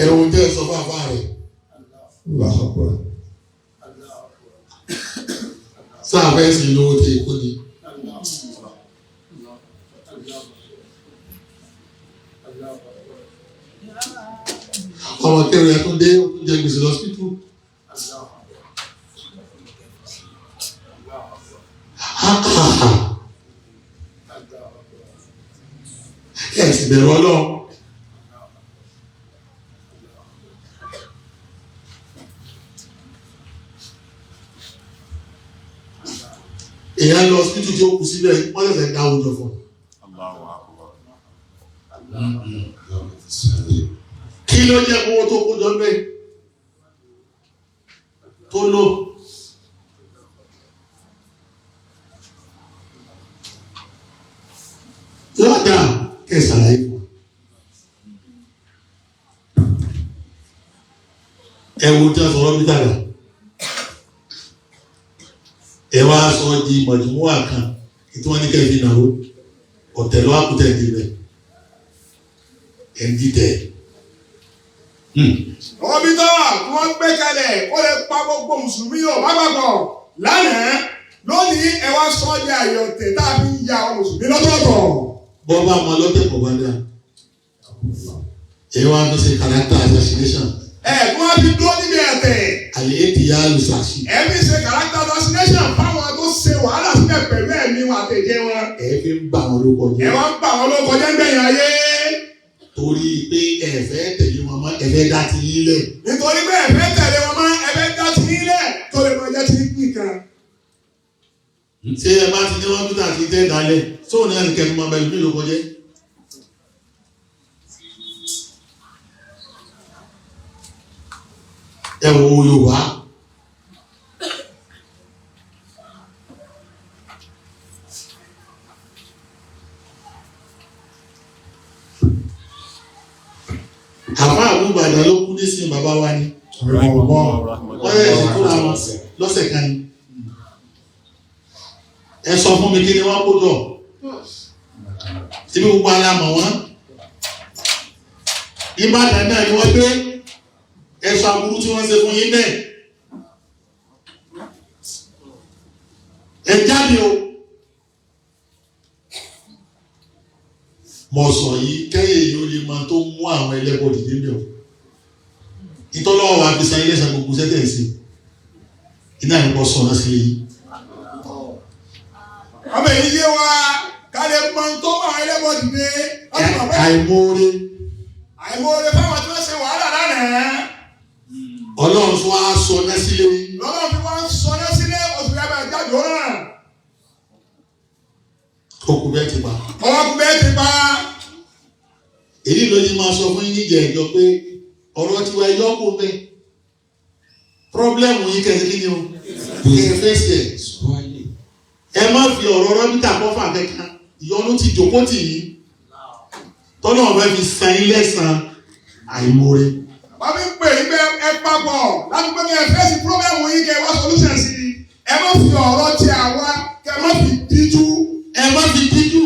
Ẹ̀rù jẹ́ sọ fún àbá rẹ̀. Sáà fẹ́ sí lówó tí ikú ni. Ọmọ kẹrù ẹ̀ tún dé ó tún jẹ gbèsè lọ sípítù. Ẹ sì bẹ̀rù Ọlọ́run. Èèyàn lọ sípítù tí ó kù síbẹ̀ wọ́n ṣẹ̀ṣẹ̀ dá owó jọ fún un. Allahu akbar. Kí ló jẹ́ owó tó kó jọ bẹ́ẹ̀ tó lò? Lọ́dà kẹsàlàyé. Ẹ wo tí a sọ rọ́bìtà rà. Ẹ wá sọ di mọ̀jùmọ́à kan tí wọ́n ní kẹ́ fi nàró. Ọ̀tẹ̀ lọ́wọ́ àkútẹ̀ di rẹ̀. Ẹ̀ ń dìtẹ̀. Rọ́bítà tí wọ́n gbé kalẹ̀ ó lè pa gbogbo mùsùlùmí yóò bá gbàgbọ́ lánàá lónìí ẹ wá sọ ọ́ di àyọ̀tẹ̀ tá a fi ń ya àwọn mùsùlùmí lọ́tọ̀ọ̀tọ̀. Bọ́ bá mọ lọ́tẹ̀ kọ̀ bá dáa. Ẹ wá fi ṣe character assassination. Ẹ kí wọ́n fi dúró níbi ẹ̀tẹ̀. Àlè ètì yá lùsàsì. Ẹ̀mí ṣe character assassination fáwọn tó ṣe wàhálà sílẹ̀ pẹ̀lú ẹ̀mí wọn àtẹ̀jẹ́ wọn. Ẹ fi ń bà wọn lórúkọ Ẹ jẹ́. wá ń bà wọn ló kọjá ń gbẹ̀yìn ayé. Torí pé ẹ fẹ́ tẹ̀lé wọn mọ́, ẹ fẹ́ dá ti yín lẹ̀. Nítorí pé ẹ fẹ́ tẹ̀lé wọn mọ́, ẹ fẹ́ dá ti nílẹ̀ tó lè mọ jẹ́ ti nìkan. Ṣé ẹ bá ti ní rọ́bìtà ti tẹ́ dalẹ̀? Sóò ní ẹnìkẹ́ tó máa bẹ lómi ló kọjẹ́. Ẹ wo Yorùbá. Àfáà Àbúbàdàn ló kú nísìnyí bàbá wa ni. Wọ́n yẹ ẹ̀sìn fúnra wọn lọ́sẹ̀ kan ni. Ẹ sọ fún mi kí ni wọ́n kó jọ. Síbí gbogbo ara mọ̀ wọ́n. Ìbàdàn náà ni wọ́n gbé. Ẹ sọ aburú tí wọ́n ṣe fún yín bẹ́ẹ̀. Ẹ jáde o. Mo sọ yìí kẹ́yìn èyí ó lè mọ tó mú àwọn ẹlẹ́bọ̀ dìde mi o. Ìtọ́lọ́wọ́ wa fi san ilé ìsan gbogbo sẹ́tẹ̀ sí. Iná ìpọ̀ sọ̀rọ̀ sí yìí. Ọmọ èyí yé wa ká lè mọ ohun tó mọ àwọn ẹlẹ́bọ̀ dìde. Láti mọ̀ pé Àìmoore. àìmoore fáwọn tí wọ́n ṣe wàhálà lánàá. Ọlọ́run tó wá sọ náà sílé. Lọ́lọ́ fi wọ́n sọ náà sílẹ̀ oṣù yàrá jáde ó ràn. Okùn bẹ́ẹ̀ ti pa. Ọwọ́ bẹ́ẹ̀ ti pa. Èyí ló ní máa sọ fún yín níjẹ̀ ìjọ pé ọ̀rọ̀ tiwa ẹyọ kò mẹ́. Pírọ́blẹ́mù yín kẹ́sí kí ni o? Kí ẹ fèsì ẹ̀. Ẹ má fi ọ̀rọ̀ rọ́bìtà kọ́fà kankan. Ìyọnu ti jòkó tì yín. Tọ́lá ọ̀fẹ́ fi san yín lẹ́sàn-án àìmoore. Bàbá mi ń pè é pé ẹ papọ̀ láti pé kí ẹ fèsì pírọ́blẹ́mù yín kẹ́ ẹ wá solution sí i. Ẹ má fi ọ̀rọ̀ ti àwa kẹ́ ẹ má fi díjú. Ẹ má fi díjú.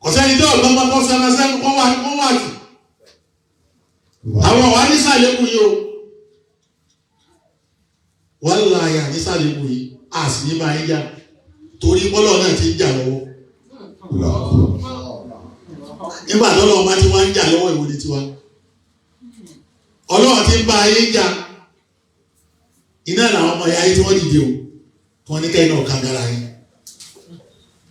Kò sẹ́ni tí ọ̀gbọ́n máa kọ́ sẹ́nu sẹ́nu kọ́ wà kọ́ wà jù. Àwọn wà nísàlẹ̀kùn yìí o. Wọ́n la àyà nísàlẹ̀kùn yìí, a sì ní máa ń jà. Torí bọ́lọ̀ náà ti ń jà lọ́wọ́. Nígbà tó lọ́wọ́ bá ti wá ń jà lọ́wọ́ ìwòye tiwa. Ọlọ́run ti ń bá ayé jà. Iná làwọn ọmọ ìyá ayé tí wọ́n dìde o. Tí wọ́n ní kẹ́hìn náà kangara yín.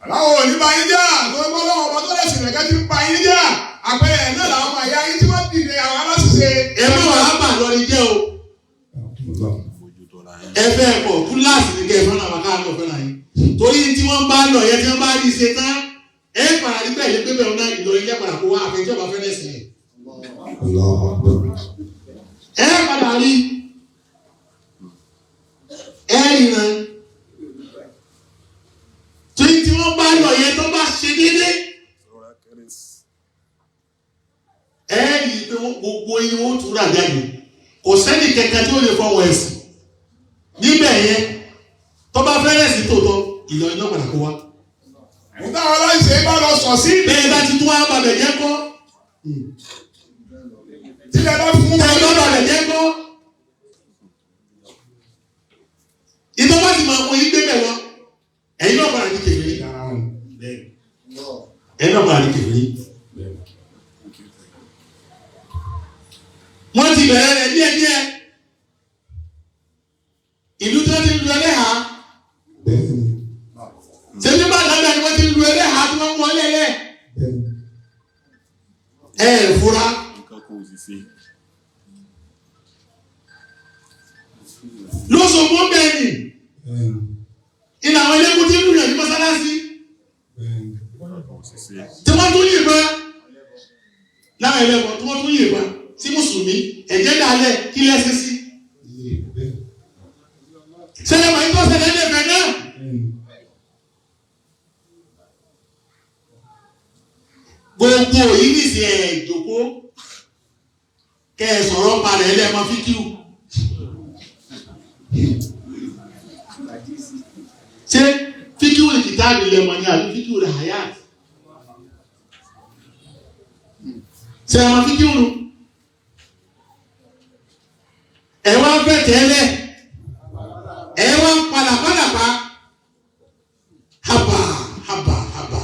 Aláwọ̀ ò ní bá yín jà tó ń bọ́ lọ́wọ́ ọba tó lẹ̀sìn rẹ̀ kẹ́tí ń bá yín jà. Àpẹẹrẹ náà làwọn ọmọ ìyá yín tí wọ́n dìde àwọn aláṣìṣe. Ẹ má wàá bà lọ́rin jẹ́ o. Ẹ fẹ́ pọ̀ túláàsì ní kẹ́ ẹ fẹ́ràn àwọn káàkiri ọ̀fẹ́ràn yín. Torí tí wọ́n bá lọ yẹn tí wọ́n bá rí ṣe tán, ẹ padà rí bẹ́ẹ̀ pé bẹ́ẹ̀ náà Ìlọrin jẹ́ padà kó wá àfẹjọ́ bá fẹ́ lẹ́sìn ẹ̀. Ẹ padà rí ẹ ríran. Torí tí wọ́n bá lọ yẹn tó bá ṣe déédéé. Ẹ rí i pé gbogbo yín wọ́n túra jáde. Kò sẹ́ni kankan tí ó lè fọwọ́ ẹ̀sìn níbẹ̀ yẹn tó bá fẹ́rẹ̀ sí tòótọ́ Ìlọrin náà padà kó wá. Ẹ̀yin táwọn aláṣìṣe bá lọ sọ sí. Bẹ́ẹ̀ bá ti tún wá bàbẹ̀ jẹ́ kọ́. Tílẹ̀ bá fún Tẹ̀ wọn. bá bàbẹ̀ jẹ́ kọ́. Ìtọ́ bá ti máa mú yín gbé bẹ̀ lọ. Ẹ̀yin náà padà ní kèfèrí. Ẹ̀yin náà padà ní kèfèrí. Wọ́n ti bẹ̀rẹ̀ rẹ̀ díẹ̀díẹ̀. Ìlú tí wọ́n ti lu ẹlẹ́hàá. Ṣé bí bá dáadáa ni wọ́n ti lu ẹlẹ́hàá tí wọ́n ń wọlé lẹ̀? Ẹ ẹ̀ fura. Nǹkan kò sì ṣe. Lọ́sọ̀gbọ́n bẹ́ẹ̀ ni. Ìlà àwọn ẹlẹ́kùn tí ń lù yàn ní mọ́sálásí. Nǹkan kò sì ṣe. Tí wọ́n tún yìnbọn. Láwọn ẹlẹ́kùn tí wọ́n tún yìnbọn sí Mùsùlùmí. Ẹ̀jẹ̀ dálẹ̀ kí lẹ́sẹ̀ sí. Ṣẹlẹ̀ wà ní tó ṣẹlẹ̀ ní ẹ̀fẹ̀ náà. Gbogbo yìí nìsín ẹ̀ jòkó. Kẹ́ ẹ sọ̀rọ̀ parẹ̀ ẹlẹ́mọ fíkíù. Ṣé fíkíù lè kìtàbí lẹ́mọ ni àbí fíkíù lè hayat? Ṣé ẹ mọ fíkíù nù? Ẹ wá ń fẹ́ tẹ́lẹ̀, ẹ wá ń palàpalàpá, haba haba haba.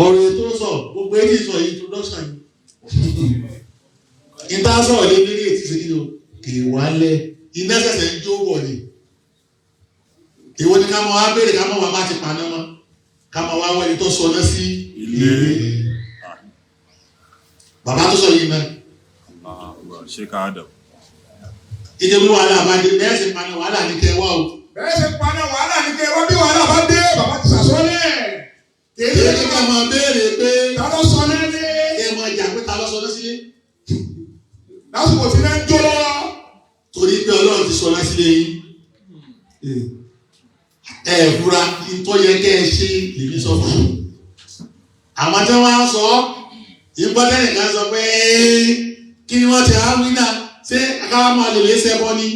Ọ̀rọ̀ ètò sọ, gbogbo èyí sọ introduction yìí. Ìta sọ̀rọ̀ lé lórí ètí ṣe kí ni o, kì í wálẹ̀, iná ṣẹ̀ṣẹ̀ ń jó wọ̀ ni. Èwo ni ká máa wá béèrè ká máa wá bá ti paná mọ́, ká máa wá wẹ́ni tó sọ náà sí Ilé. Bàbá tó sọ yìí náà. Sheikh Adam. Ìjọba wàhálà bá dé bẹ́ẹ̀ sì paná wàhálà ní kẹ́ wá o. Bẹ́ẹ̀ ṣe paná wàhálà ní kẹ́ wá bí wàhálà bá dé bàbá ti sàsọ́lẹ̀. Èyí ni ká máa béèrè pé Ta ló sọ lẹ́lẹ́? ẹ máa jà pé ta ló sọ lọ́sílẹ̀. Lásìkò tí náà ń jó lọ́wọ́. Torí pé Ọlọ́run ti sọ lọ́sílẹ̀ yín. Ẹ fura tó yẹ kẹ́ ẹ ṣe lèmi sọ fún un. Àwọn tí wọ́n á sọ, ìgbọ́dẹ̀ nìkan sọ pé kí ni wọ́n ti á wí náà ṣé akáwá máa lè lè ṣẹbọ ni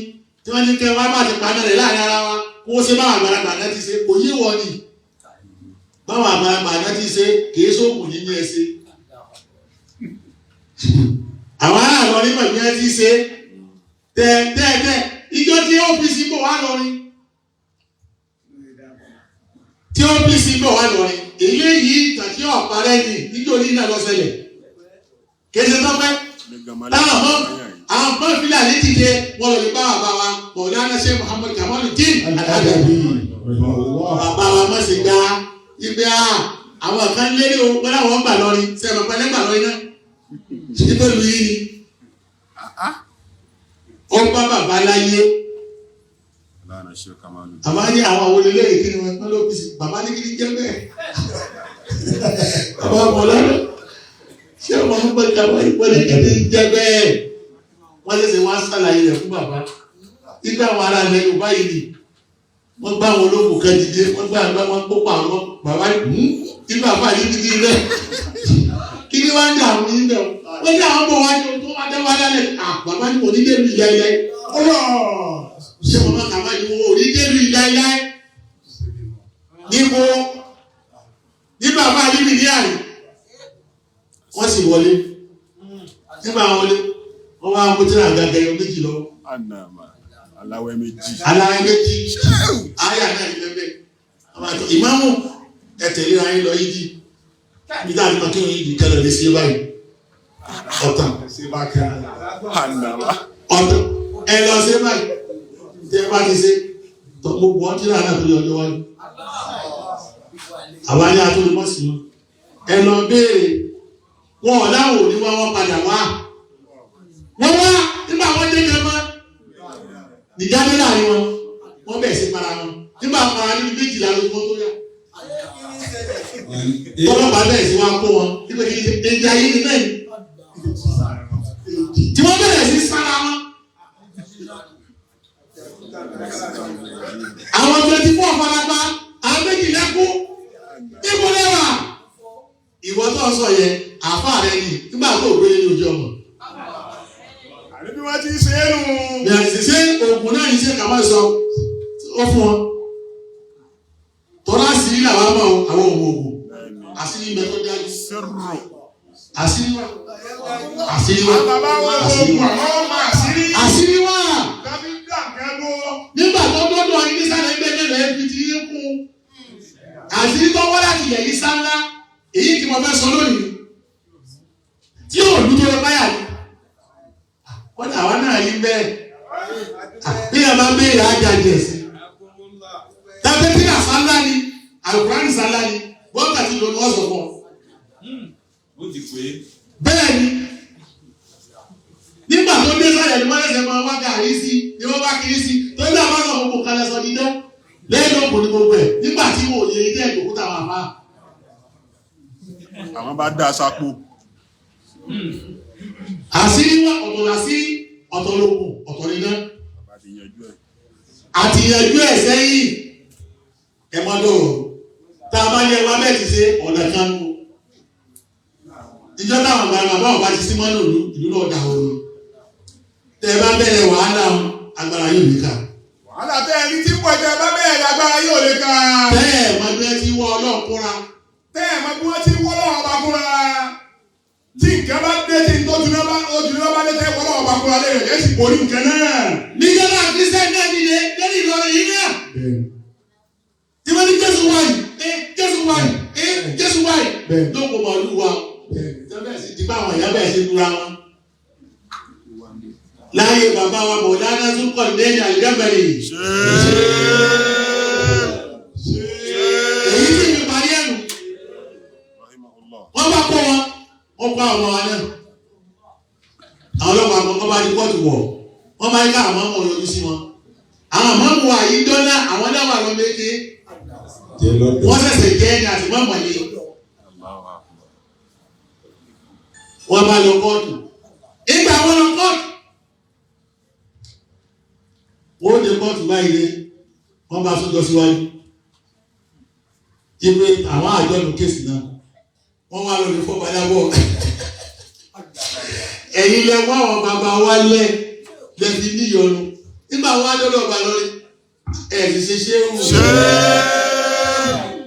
tí wọ́n ní kẹ́ wá bá ti paná rẹ̀ láàrin ara wa kó ṣe báwọn àgbàlagbà náà ti ṣe kò yé wọ ni. Báwọn àgbàlagbà náà ti ṣe kìí sóògùn nínú ẹ ṣe. Àwọn aráàlú nígbà bí wọ́n ti ṣe tẹ́ẹ̀tẹ́ẹ̀ ìjọ tí OPC bọ̀ wá lọrin tí OPC bọ̀ wá lọrin èyí yìí tàbí ọ̀parẹ́ ni nítorí náà lọ ṣẹlẹ̀ kéde tọ́pẹ́ táwọn àwọn ọmọ fílàní dìde wọn lọ lè bá bàbá wa Mọ̀lánà Sheikh Muhammad Kamaluddin Al-Adabi bàbá wa má ṣe gba ibi a àwọn kan lérí o wọn làwọn gbà lọrin sẹ́wọ̀n pẹ́lẹ́ gbà lọrin náà nítorí yìí ni ó bá bàbá láyé Lánàá Sheikh Kamaluddin. àmọ́ ní àwọn àwọn olè lẹ́yìn kí ni wọ́n ló fi sí bàbá ní kí ni jẹ́ bẹ́ẹ̀ bàbá Mọ̀lánà ṣé ọmọ ọmọ ìjàmbá ìpínlẹ̀ kí ni jẹ́ bẹ́ẹ̀ wọ́n ṣẹ̀ṣẹ̀ wá ṣàlàyé rẹ̀ fún bàbá nígbà àwọn ará ilẹ̀ Yorùbá yìí ni wọ́n gbá àwọn ológun kan dìde wọ́n gbá àwọn wọn kópa àwọn bàbá ní nígbà bá yìí ní ilẹ̀ kí ni wọ́n ń dà àwọn yìí bẹ̀ wọ́n ní àwọn bọ̀ wá ní ohun tó wá dá wá lálẹ́ à bàbá ní kò ní dé lu ìyá ilẹ̀ ṣé màmá kàmá ni wọn ò ní dé lu ìyá ilẹ̀ níbo ní bàbá yìí ní àyè wọ́n sì wọlé nígbà wọlé wọ́n wá mú tíra gàgà yọ méjì lọ Anama. Aláwẹ̀ méjì. alára méjì àyà náà ní bẹ́ẹ̀ ìmáàmù ẹ tẹ̀lé ra yín lọ yídì bí dáa ní makíwọn yídì kẹlẹ̀ lè ṣe báyìí ọ̀tàn Anama. ọ̀tàn ẹ lọ ṣe báyìí tẹ bá ti ṣe tọ mo bọ́ tíra náà torí ọjọ́ wájú àwa ní atúndì mọ́ sí wọn ẹ lọ béèrè wọn ò láwọn ò ní wá wọn padà wá wọn wá nígbà wọn dé jẹ mọ́ nìjáde láàrin wọn wọn bẹ̀ sí para wọn nígbà para níbi méjìlá ló kó tó yá tọ́lọ́pàá bẹ̀rẹ̀ sí wá kó wọn nígbà tí ẹja yìí ni náà tí wọ́n bẹ̀rẹ̀ sí sára wọn. Àwọn 24 farapa àwọn méjìlá kú níbo lẹ́wà. Ìwọ tó ń sọ yẹn àáfàá rẹ ni nígbà tó gbélé ní ojú ọmọ. Àní bí wọ́n ti ṣe é nù. Bẹ̀rẹ̀ sí ṣé oògùn náà ní ṣe kàwá sọ ó fún wọn. Tọ́lá àṣírí làwọn mọ̀ ọ́, àwọn òun oògùn. Àṣírí ń bẹ tó dájú. Sirru. Àṣírí wà. Àṣírí wà. Bàbá wọn Àṣírí oògùn wà. àwọn ọmọ àṣírí. Àṣírí wà. Tàbí dà kẹ́gbó. Nígbà tó dọ́dọ̀ yín nísàlẹ̀ ń bẹ̀rẹ̀ lẹ́ẹ̀ fi ti yín kún. Àṣírí tó wá láti ilẹ̀ yìí sáńlá èyí tí mo fẹ́ sọ lónìí. Tí yóò dúró lọ báyà ni. Wọ́n ní àwa náà yí bẹ́ẹ̀. Bí ẹ bá béèrè ájà jẹ̀ sí. Tàbí tí àsálá ni, àlùkùránì sálá ni, wọ́n kà ti lò ní ọ̀sọ̀ fún ọ. Ó ti pé. Bẹ́ẹ̀ ni, nígbà tó dé sálẹ̀ ni wọ́n lẹ́sẹ̀ máa wá gàrí sí, ni wọ́n wá kiri sí, tó ní àwọn ọ̀nà gbogbo kalẹ̀ sọ dídẹ́. Lẹ́yìn náà kò ní gbogbo ẹ̀, nígbà tí wọn ò yẹ ilé ẹ̀dùnkú táwọn àbá. Àwọn bá dá sápò. Àṣírí wà ọ̀tọ̀ làṣírí, ọ̀tọ̀ lókun, ọ̀tọ̀ níná. Bàbá ti yanjú ẹ̀. Àti yanjú ẹ̀ sẹ́yìn, ẹ mọ́ dọ̀rọ̀. Tá a bá yẹ wa bẹ́ẹ̀ ti ṣe ọ̀nà kan nù. Ìjọ táwọn àgbà bàbá ọba ti sí mọ́nà ìlú ìlú náà dà ooru. Tẹ bá bẹ̀rẹ̀ wàhálà agbára yóò ní ká. Wàhálà tẹ́ ẹ ní tí pọ̀ jẹ́ bá bẹ́ẹ̀ lágbára yóò lè ka. Bẹ́ẹ̀ mọ bí wọ́n ti wọ́ Ọlọ́run kúra. Tẹ́ ẹ̀ mọ bí wọ́n ti wọ́ lọ́wọ́ ọba kúra. Tí nǹkan bá dé tí nǹkan ojú náà bá ojú náà bá dé tẹ́ wọ́ lọ́wọ́ ọba kúra lé rẹ̀ ẹ̀ sì borí nǹkan náà. Níjọba Kristian náà dìde lórí Ìlọrin yìí náà. Tí wọ́n ní Jésù wáyé, ẹ Jésù wáyé, ẹ Jésù wáyé. Lóko màálù wa. Tẹ́lẹ̀ sí ti bá àwọn ìyá bẹ́ẹ̀ ṣe lura wọn. Láyé bàbá wa Mọ̀lánà tún kọ̀ lẹ́yìn àlùjábẹ̀rẹ̀. Èyí tí mi parí ẹ̀rù. Wọ́n bá kó wọn, wọ́n kó àwọn wa náà. Àwọn ọlọ́pàá kan wọ́n bá ní kóòtù wọ̀. Wọ́n bá ní ká àwọn ọmọ yọjú sí wọn. Àwọn ọmọ wa yìí dọ́là àwọn náà wà lọ méje. Wọ́n ṣẹ̀ṣẹ̀ jẹ́ ẹni àti mọ̀mọ́ ni. Wọ́n bá lọ kóòtù. Ìgbà wọn lọ kóòtù. Wọ́n dé kóòtù báyìí dé. Wọ́n bá sójọ síwájú. Ibi àwọn àjọyọ̀ kéèsì náà. Wọ́n wá lórí fọ́bàdábọ̀. Ẹ̀yin lẹ wá àwọn bàbá wa lẹ̀ lẹ́fi níyọnu. Nígbà wọn á dọ́dọ̀ bá lórí. Ẹ̀ sì ṣe ṣé wù.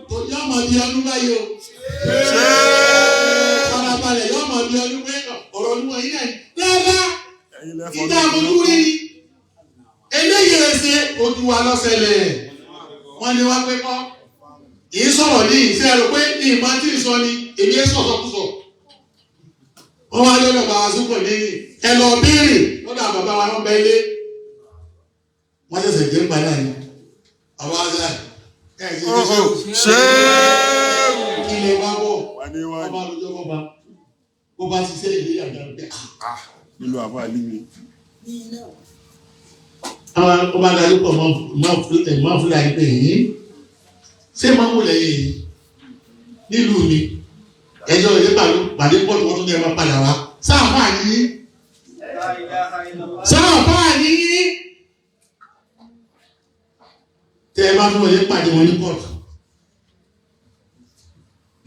Tó yọ ọmọ bí ọdún báyìí o. Farabalẹ̀ yọ ọmọ bí ọdún pé ọ̀rọ̀ ni wọ́n yín náà. Rárá ìdá àbójú rí ni. Eléyìí rẹ̀ ṣe ojú wa lọ́sẹ̀lẹ̀. Wọ́n ní wá pé kọ́. Kì í sọ̀rọ̀ ní ìṣe rẹ̀ pé ní ìmọ̀ tí ì sọ ni èmi ẹ̀ sọ̀sọ̀kúsọ̀. Wọ́n wá lọ́dọ̀ bàbá Súnkọ̀ lẹ́yìn. Ẹ lọ béèrè lọ́dọ̀ àwọn bàbá wa ló ń bẹ ilé. Wọ́n ṣẹ̀ṣẹ̀ dé padà ni. Àwọn àgbà ẹ̀ ṣe ṣe ṣe kí lè wá bọ̀. Wọ́n bá lọ́jọ́ bọ́ bá. Bó bá ṣiṣẹ́ ìlú yàgbá rẹ̀. Nílò àbá àlímì. Àwọn ọba adarí pọ̀ mọ́ fúlàní pé yìí. Ṣé máa ń wùlẹ̀ yìí? Nílùú mi, ẹjọ́ ìdí pàdé pọ̀ tí wọ́n tún ní ẹ máa padà wá. Sáàfà ní. Sáàfà ní. Tẹ́ ẹ bá fún wọn yẹn pàdé wọn ní kóòtù.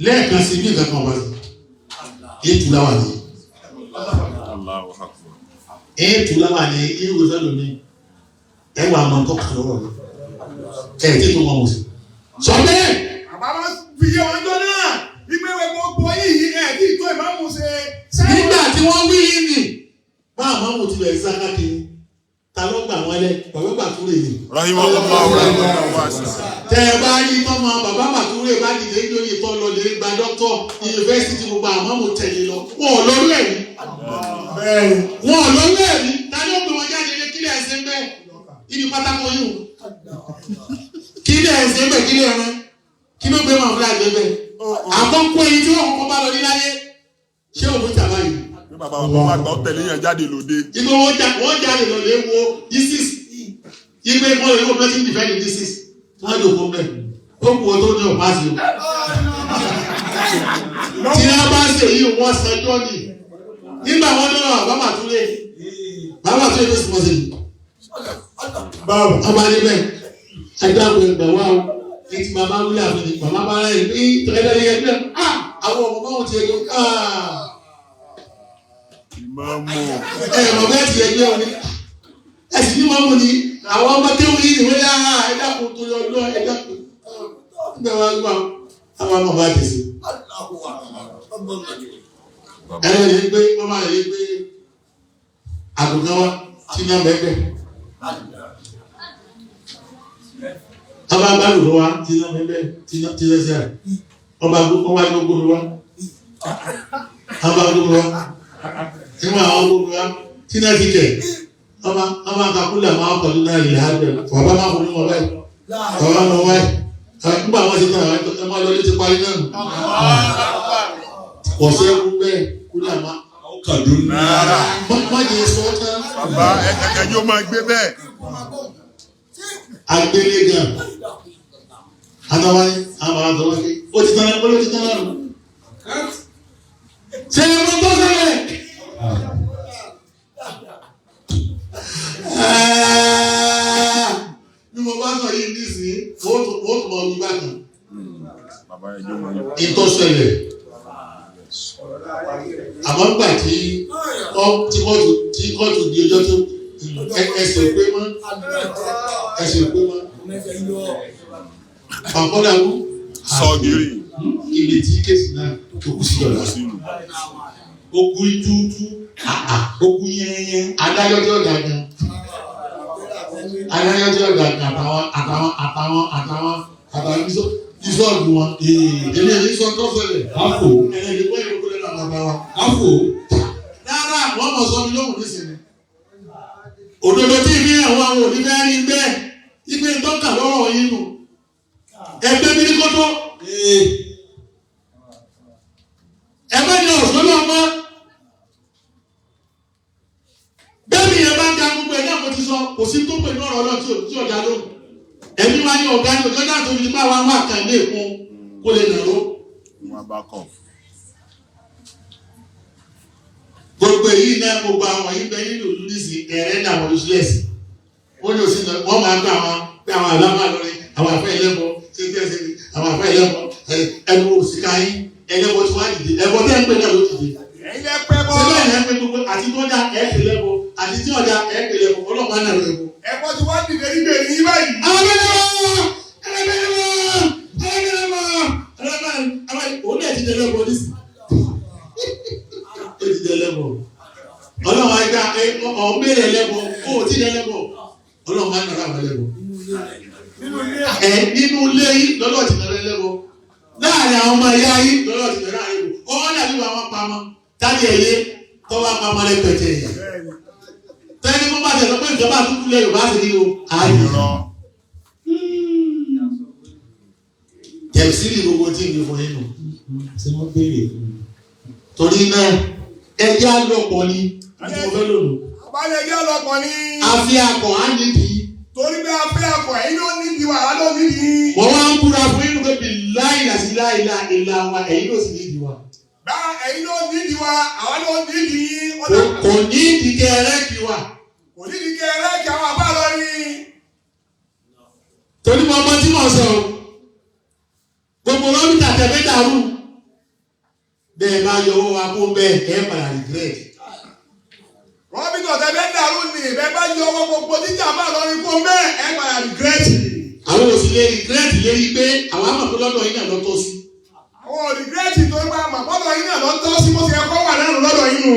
Lẹ́ẹ̀kan sí bí nǹkan kan wá sí. Ètù láwà ní. Allahu Akbar. Ètù láwà ní irú ìfẹ́ lómi. Ẹ wà máa ń tọ́ka lọ́rọ̀ mi. Ẹ tí tó wọn mọ̀ sí. Sọ bẹ́ẹ̀. Bàbá bá fi yé wọn jọ náà. Ìgbé gbogbo yìí ẹ̀ tí ì tó ìmáàmù ṣe. Nígbà tí wọ́n wí yìí nì bá àwọn ọmọ ti bẹ̀rẹ̀ sáká kiri ta ló gbà wọ́n lẹ bàbá Bàtúrè ni. Rahimahullahu rahmatan wasi'a. Tẹ ẹ bá rí tọmọ bàbá Bàtúrè bá dìde lórí ìtọ́ lọ lè gba dókítọ̀ yunifásitì gbogbo àwọn ọmọ tẹ̀lé lọ wọn ò lórí ẹ̀rí. Wọn ò lórí ẹ̀rí ta ló gbé wọn jáde lé kílẹ̀ ẹ̀sẹ̀ ń bẹ́ ibi pátákó yìí o kílẹ̀ ẹ̀sẹ̀ ń bẹ́ kílẹ̀ ẹ̀rẹ́ kí ló gbé wọn fúlà gbé bẹ́ẹ̀ àkọ́kọ́ èyí tí wọ́n kọ́kọ́ bá lọ níláyé ṣé òun tàbá yìí Bí bàbá wa bá gbà ó tẹ̀lé yẹn jáde lóde. ibi wọ́n já wọ́n jáde lọ lè wo isis ibi wọ́n lè wo president defend isis wọ́n jò fún bẹ́ẹ̀ ó kú wọn tó ní ọ̀pá sí o tí wọ́n bá ṣe yìí wọ́n sanjọ́ ni nígbà wọn lọ́wọ́ bàbá Túlé bàbá Túlé ló sì mọ̀ sí i ọba níbẹ̀ ẹgbẹ́ àwọn ẹgbẹ́ wa o etí bàbá wúlé àfihàn bàbá bá rẹ̀ ní tẹ̀lé ẹgbẹ́ ah àwọn ọmọ báwọn ti ẹgbẹ́ ah Ìmáàmù. ẹ mọ̀ bẹ́ẹ̀ ti ẹgbẹ́ òní ẹ sì ní wọ́n mú ni àwọn ọmọ kéwù yìí ìwé yára ẹ dákun tó yọ ọdún ẹ dákun nígbà wá gbọ́ àwọn ọmọ bá ti sè ẹ lè gbé wọ́n máa lè gbé àgùntàn wa tí ní ọmọ ẹgbẹ́ ọba gbàlùkọ wa tí ní ọmọ ẹgbẹ́ tí ní tí lẹ́sẹ̀ rẹ̀ ọba gbogbo wa ní ogún wa ọba gbogbo wa níwọ̀n àwọn gbogbo wa tí náà ti kẹ̀ ọba ọba kakúlẹ̀ máa kọ̀ nínú ilẹ̀ àgbẹ̀ bàbá máa fún wọn báyìí bàbá wọn báyìí nígbà wọn ti tán ẹ máa lọ ilé ti parí náà nù ọ̀sẹ̀ wú bẹ́ẹ̀ kúlẹ̀ máa Rárá. má jẹ́ sọ tán Bàbá ẹ yóò máa gbé bẹ́ẹ̀. agbélé gan àtàwọn àwọn àtàwọn ó ti tán ó ló ti tán náà nù ṣe é mo tó ṣẹlẹ̀. Bí mo bá sọ yìí nísìnyí, wọ́n tún máa wí bákan. Bàbá ẹ yóò máa Ìtọ́sẹ̀lẹ̀. Àmọ́ nígbà tí kóòtù di ọjọ́ tó ẹsẹ̀ pé mọ́ ẹsẹ̀ pé mọ́. Ọ̀kọ́dàkú. Sọ́gírì. Ibi tí kéèsì náà tó kú sí ọ̀la. Ó kú túútú. Ó kú yẹ́nyẹ́. Adájọ́ tí ó ga gan. Adájọ́ tí ó ga gan àtàwọn bísọ̀ọ̀dù wọn. Èmi ò ní sọ tó ṣẹlẹ̀. Àfò. Ẹ̀rẹ̀ ìgbọ́ ìlú kúlẹ̀ náà bàbá wa. Àfò. Rárá, wọ́n mọ̀ sọ mi lóhùn nísìnyí. Òdodo tí ìfi àwọn àwọn òní fẹ́ rí bẹ́ẹ̀. Ipe tọ́ka lọ́rọ̀ yín nù. Ẹgbẹ́ mi ní kótó. Ẹgbẹ́ ni ọ̀sán náà mọ́. Bẹ́ẹ̀ni yẹn bá ń da gbogbo ẹ̀ náà mo ti sọ, kò sí tó pè ní ọ̀rọ̀ náà tí ọ̀dà lóhùn. Ẹ̀mí wa ní ọ̀gá ní ọjọ́ náà tó fi bá wa wà kàn ní èkó kó lè nàró. Wọ́n bá kọ̀. Gbogbo èyí náà gbogbo àwọn yìí bẹ nínú ìlú nísìnyí ẹ̀rẹ́ ní àwọn olùsílẹ̀sì. Wọ́n ní òsì náà wọ́n máa gbé àwọn pé àwọn àlámà lórí àwọn àfẹ́ ẹlẹ́bọ ṣé tí ẹ ṣe àwọn àfẹ́ ẹlẹ́bọ ẹnu òsìkà yín ẹlẹ́bọ tí wọ́n á dìde ẹbọ tẹ́ ń pè náà ló dìde. Ẹ̀yin lẹ pẹ́ bọ́. Ṣé bẹ́ẹ̀ ni ẹ pé gbogbo àti tó dá ẹ̀ pè lẹ́bọ àti tí ọ̀dà ẹ̀ pè lẹ́bọ ọlọ́pàá náà lẹ́bọ. Ẹ̀kọ́ ti wá dìde níbẹ̀ ní báyìí. Ọlọ́run àgbà ọ̀hún béèrè lẹ́bọ̀ kó o ti lẹ́bọ̀ ọlọ́run máa ń nara àwọn lẹ́bọ̀. Ẹ nínú ilé yìí lọ́lọ́ ti nara lẹ́bọ̀ láàrin àwọn ọmọ ẹ̀yà yìí lọ́lọ́ ti nara àwọn lẹ́bọ̀ ọwọ́ dàbí wà wọ́n pamọ́ tábí ẹ̀yẹ tọ́wọ́ pamọ́ rẹpẹtẹ yìí. Tẹ́lẹ̀ kó bá tẹ̀ lọ pé ìjọba àtúkú lẹ́yìn bá ti ní o. Irọ́. Tẹ̀síìrì gbogbo tí mi fún yín nù. Ṣé wọ́n béèrè fún mi? Torí náà ẹjẹ́ àlọ́pọ̀ ni àti mo fẹ́ lòlù. Àbálẹ̀ ẹjẹ́ ọlọ́pọ̀ ni. Àfi akọ̀ á nídìí. Torí pé a fẹ́ akọ̀ ẹ̀yin ló nídìí wa, àwa ló nídìí. Wọ́n wá ń búra fún yín pé bíláì àti láìla ìlà wa ẹ̀yin ló sì nídìí wa. Bá ẹ̀yin ló nídìí wa, àwa ló nídìí. Kò ní ìdíkẹ́ ẹlẹ́kì wa. Kò nídìí kẹ́ ẹlẹ́kì àwọn àbá lọ ni. Torí mo ọmọ tí mo sọ o, gbogbo rọ́bìtà tẹ̀fẹ́ dàrú. Bẹ́ẹ̀ bá yọ owó wa kó bẹ́ẹ̀ ẹ̀ padà regret. Rọ́bìtà tẹ̀fẹ́ dàrú ni bẹ́ẹ̀ bá yọ owó gbogbo jíjà bá lọ ní kó bẹ́ẹ̀ ẹ̀ padà regret. Àwọn ò sì lè regret lérí pé àwọn àmọ̀ pé lọ́dọ̀ yín náà lọ́tọ́ sí. Àwọn ò regret tó ń bá àmọ̀ pọ́dọ̀ yín náà lọ́tọ́ sí bó ṣe kọ́ wà lẹ́nu lọ́dọ̀ yín nù.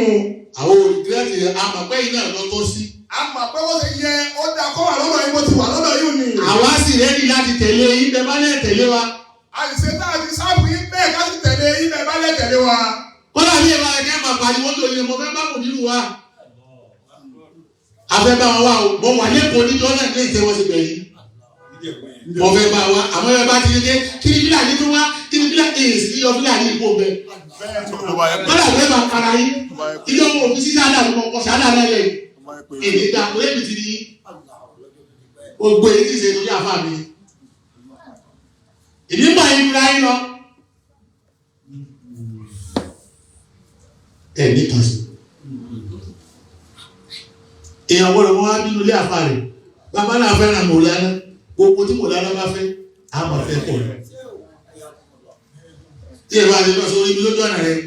Àwọn ò regret àmọ̀ pé yín náà lọ́tọ́ sí. Àmọ̀ pé bó ṣe yẹ ó dáa kọ́ wà lọ́dọ̀ yín bó ti wà lọ́dọ̀ yín ni. Àwa sì rẹ́dí láti tẹ̀lé yín bẹ́ẹ̀ bá lẹ̀ tẹ̀lé wa. Àṣìṣe tá a ti sáàbù yín bẹ́ẹ̀ ká sì tẹ̀lé yín bẹ́ẹ̀ bá lẹ̀ tẹ̀lé wa. Kọ́lá bí ẹ bá ẹ kẹ́ máa pariwo tó yẹ mo fẹ́ bá kò nínú wa. A fẹ́ bá wọn wá o, mo wà lẹ́kọ̀ọ́ níjọ́ náà ní ìṣe wọn ti bẹ̀rẹ̀ yìí. Mo fẹ́ bá wa, àmọ́ ẹ bá ti ní ké kí ni fúlàní tó wá, kí ni fúlàní èyí sí yọ fúlàní ìkó bẹ. Tó bá yẹ pé Kọ́lá bẹ́ẹ̀ máa para yín, ilé ọmọ òfin sí sáadà ló kọ́ sáadà náà lẹ̀. tó bá yẹ pé Èmi gba kò lè ti ní gbogbo èyí ti ṣe torí àfa mi. Èmi mọ̀ yín fúra yín lọ. Ẹ ní kan sí. Èèyàn gbọ́dọ̀ wọ́n wá bínú ilé àfa rẹ̀. Bàbá náà fẹ́ràn Mọ̀lánà. Gbogbo tí Mọ̀lánà bá fẹ́, á máa fẹ́ pọ̀ ní. Tí ẹ bá ti lọ sórí ibi lójú ọ̀nà rẹ̀,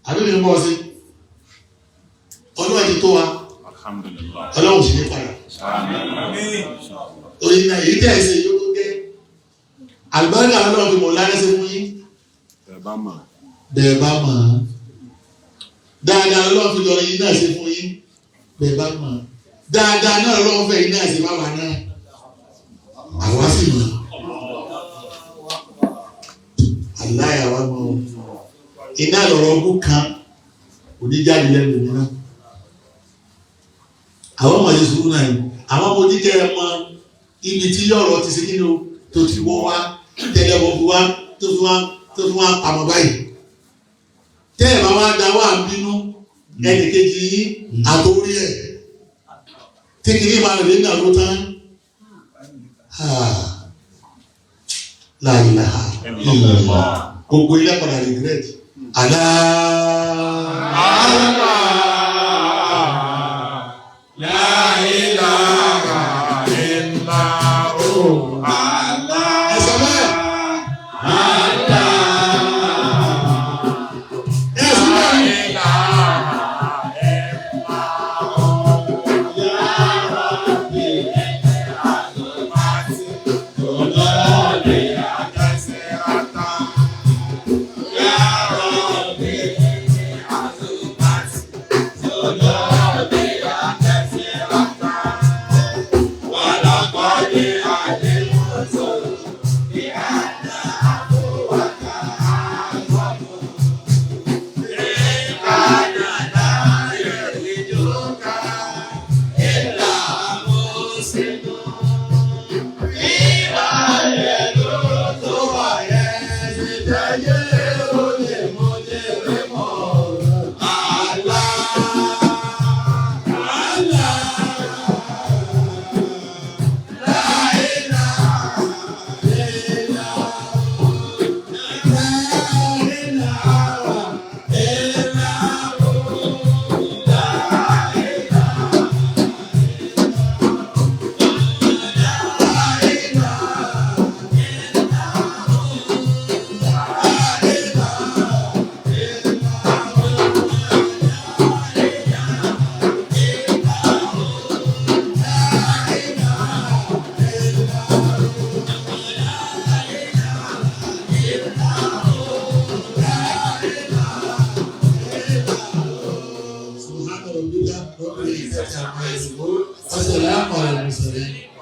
àbí mi ń bọ̀ sí. Ọdún ẹ̀ ti tó wa, Alhamdulillah. Ọlọ́run sì ní padà. Torí náà èyí tẹ̀ ṣe yóò tó gẹ́. Àlùbáríkà Ọlọ́run fi Mọ̀lánà ṣe fún yín. Ẹ bá mọ̀. Bẹ́ẹ̀ bá mọ̀ ọ́n. Dáadáa Ọlọ́run fi lọ yín náà ṣe fún yín. Bẹ́ẹ̀ bá mọ̀ ọ́n. Dáadáa náà Ọlọ́run fẹ́ yín náà ṣe fáwa náà. Àwa sì mọ̀. Aláì àwa mọ̀ ọ́n. Iná lọ̀rọ̀ ọdún kan kò ní jáde lẹ́nu mi náà. Àwọn ọmọ yìí sùúrù náà yìí. Àwọn ọmọ oníkẹ́ ẹ mọ ibi tí ọ̀rọ̀ ti ṣe kí ni o tó ti wọ́ wá tẹ́lẹ̀ wọ́n fi wá tó fi wá tó fi wá pamọ́ báyìí. Tẹ́ ẹ̀ bá wá da wá ń bínú ẹnì kejì yín àtòrí ẹ̀ tí kìíní máa lè ní àlọ́ tán. La ilaha illallah. Gbogbo ilé padà regret. Àlá. La ilaha illa hu. Ẹ sọ bẹ́ẹ̀. sínú. Ìbàlẹ̀ ló tó wà yẹn, ìdáyé ó lè mú jẹ́rẹ́ mọ́. Àlá, àlá, láìlá, ìlà, láìlá, ìlà, سبحان ربك رب العزة عما يصفون وسلام على المرسلين.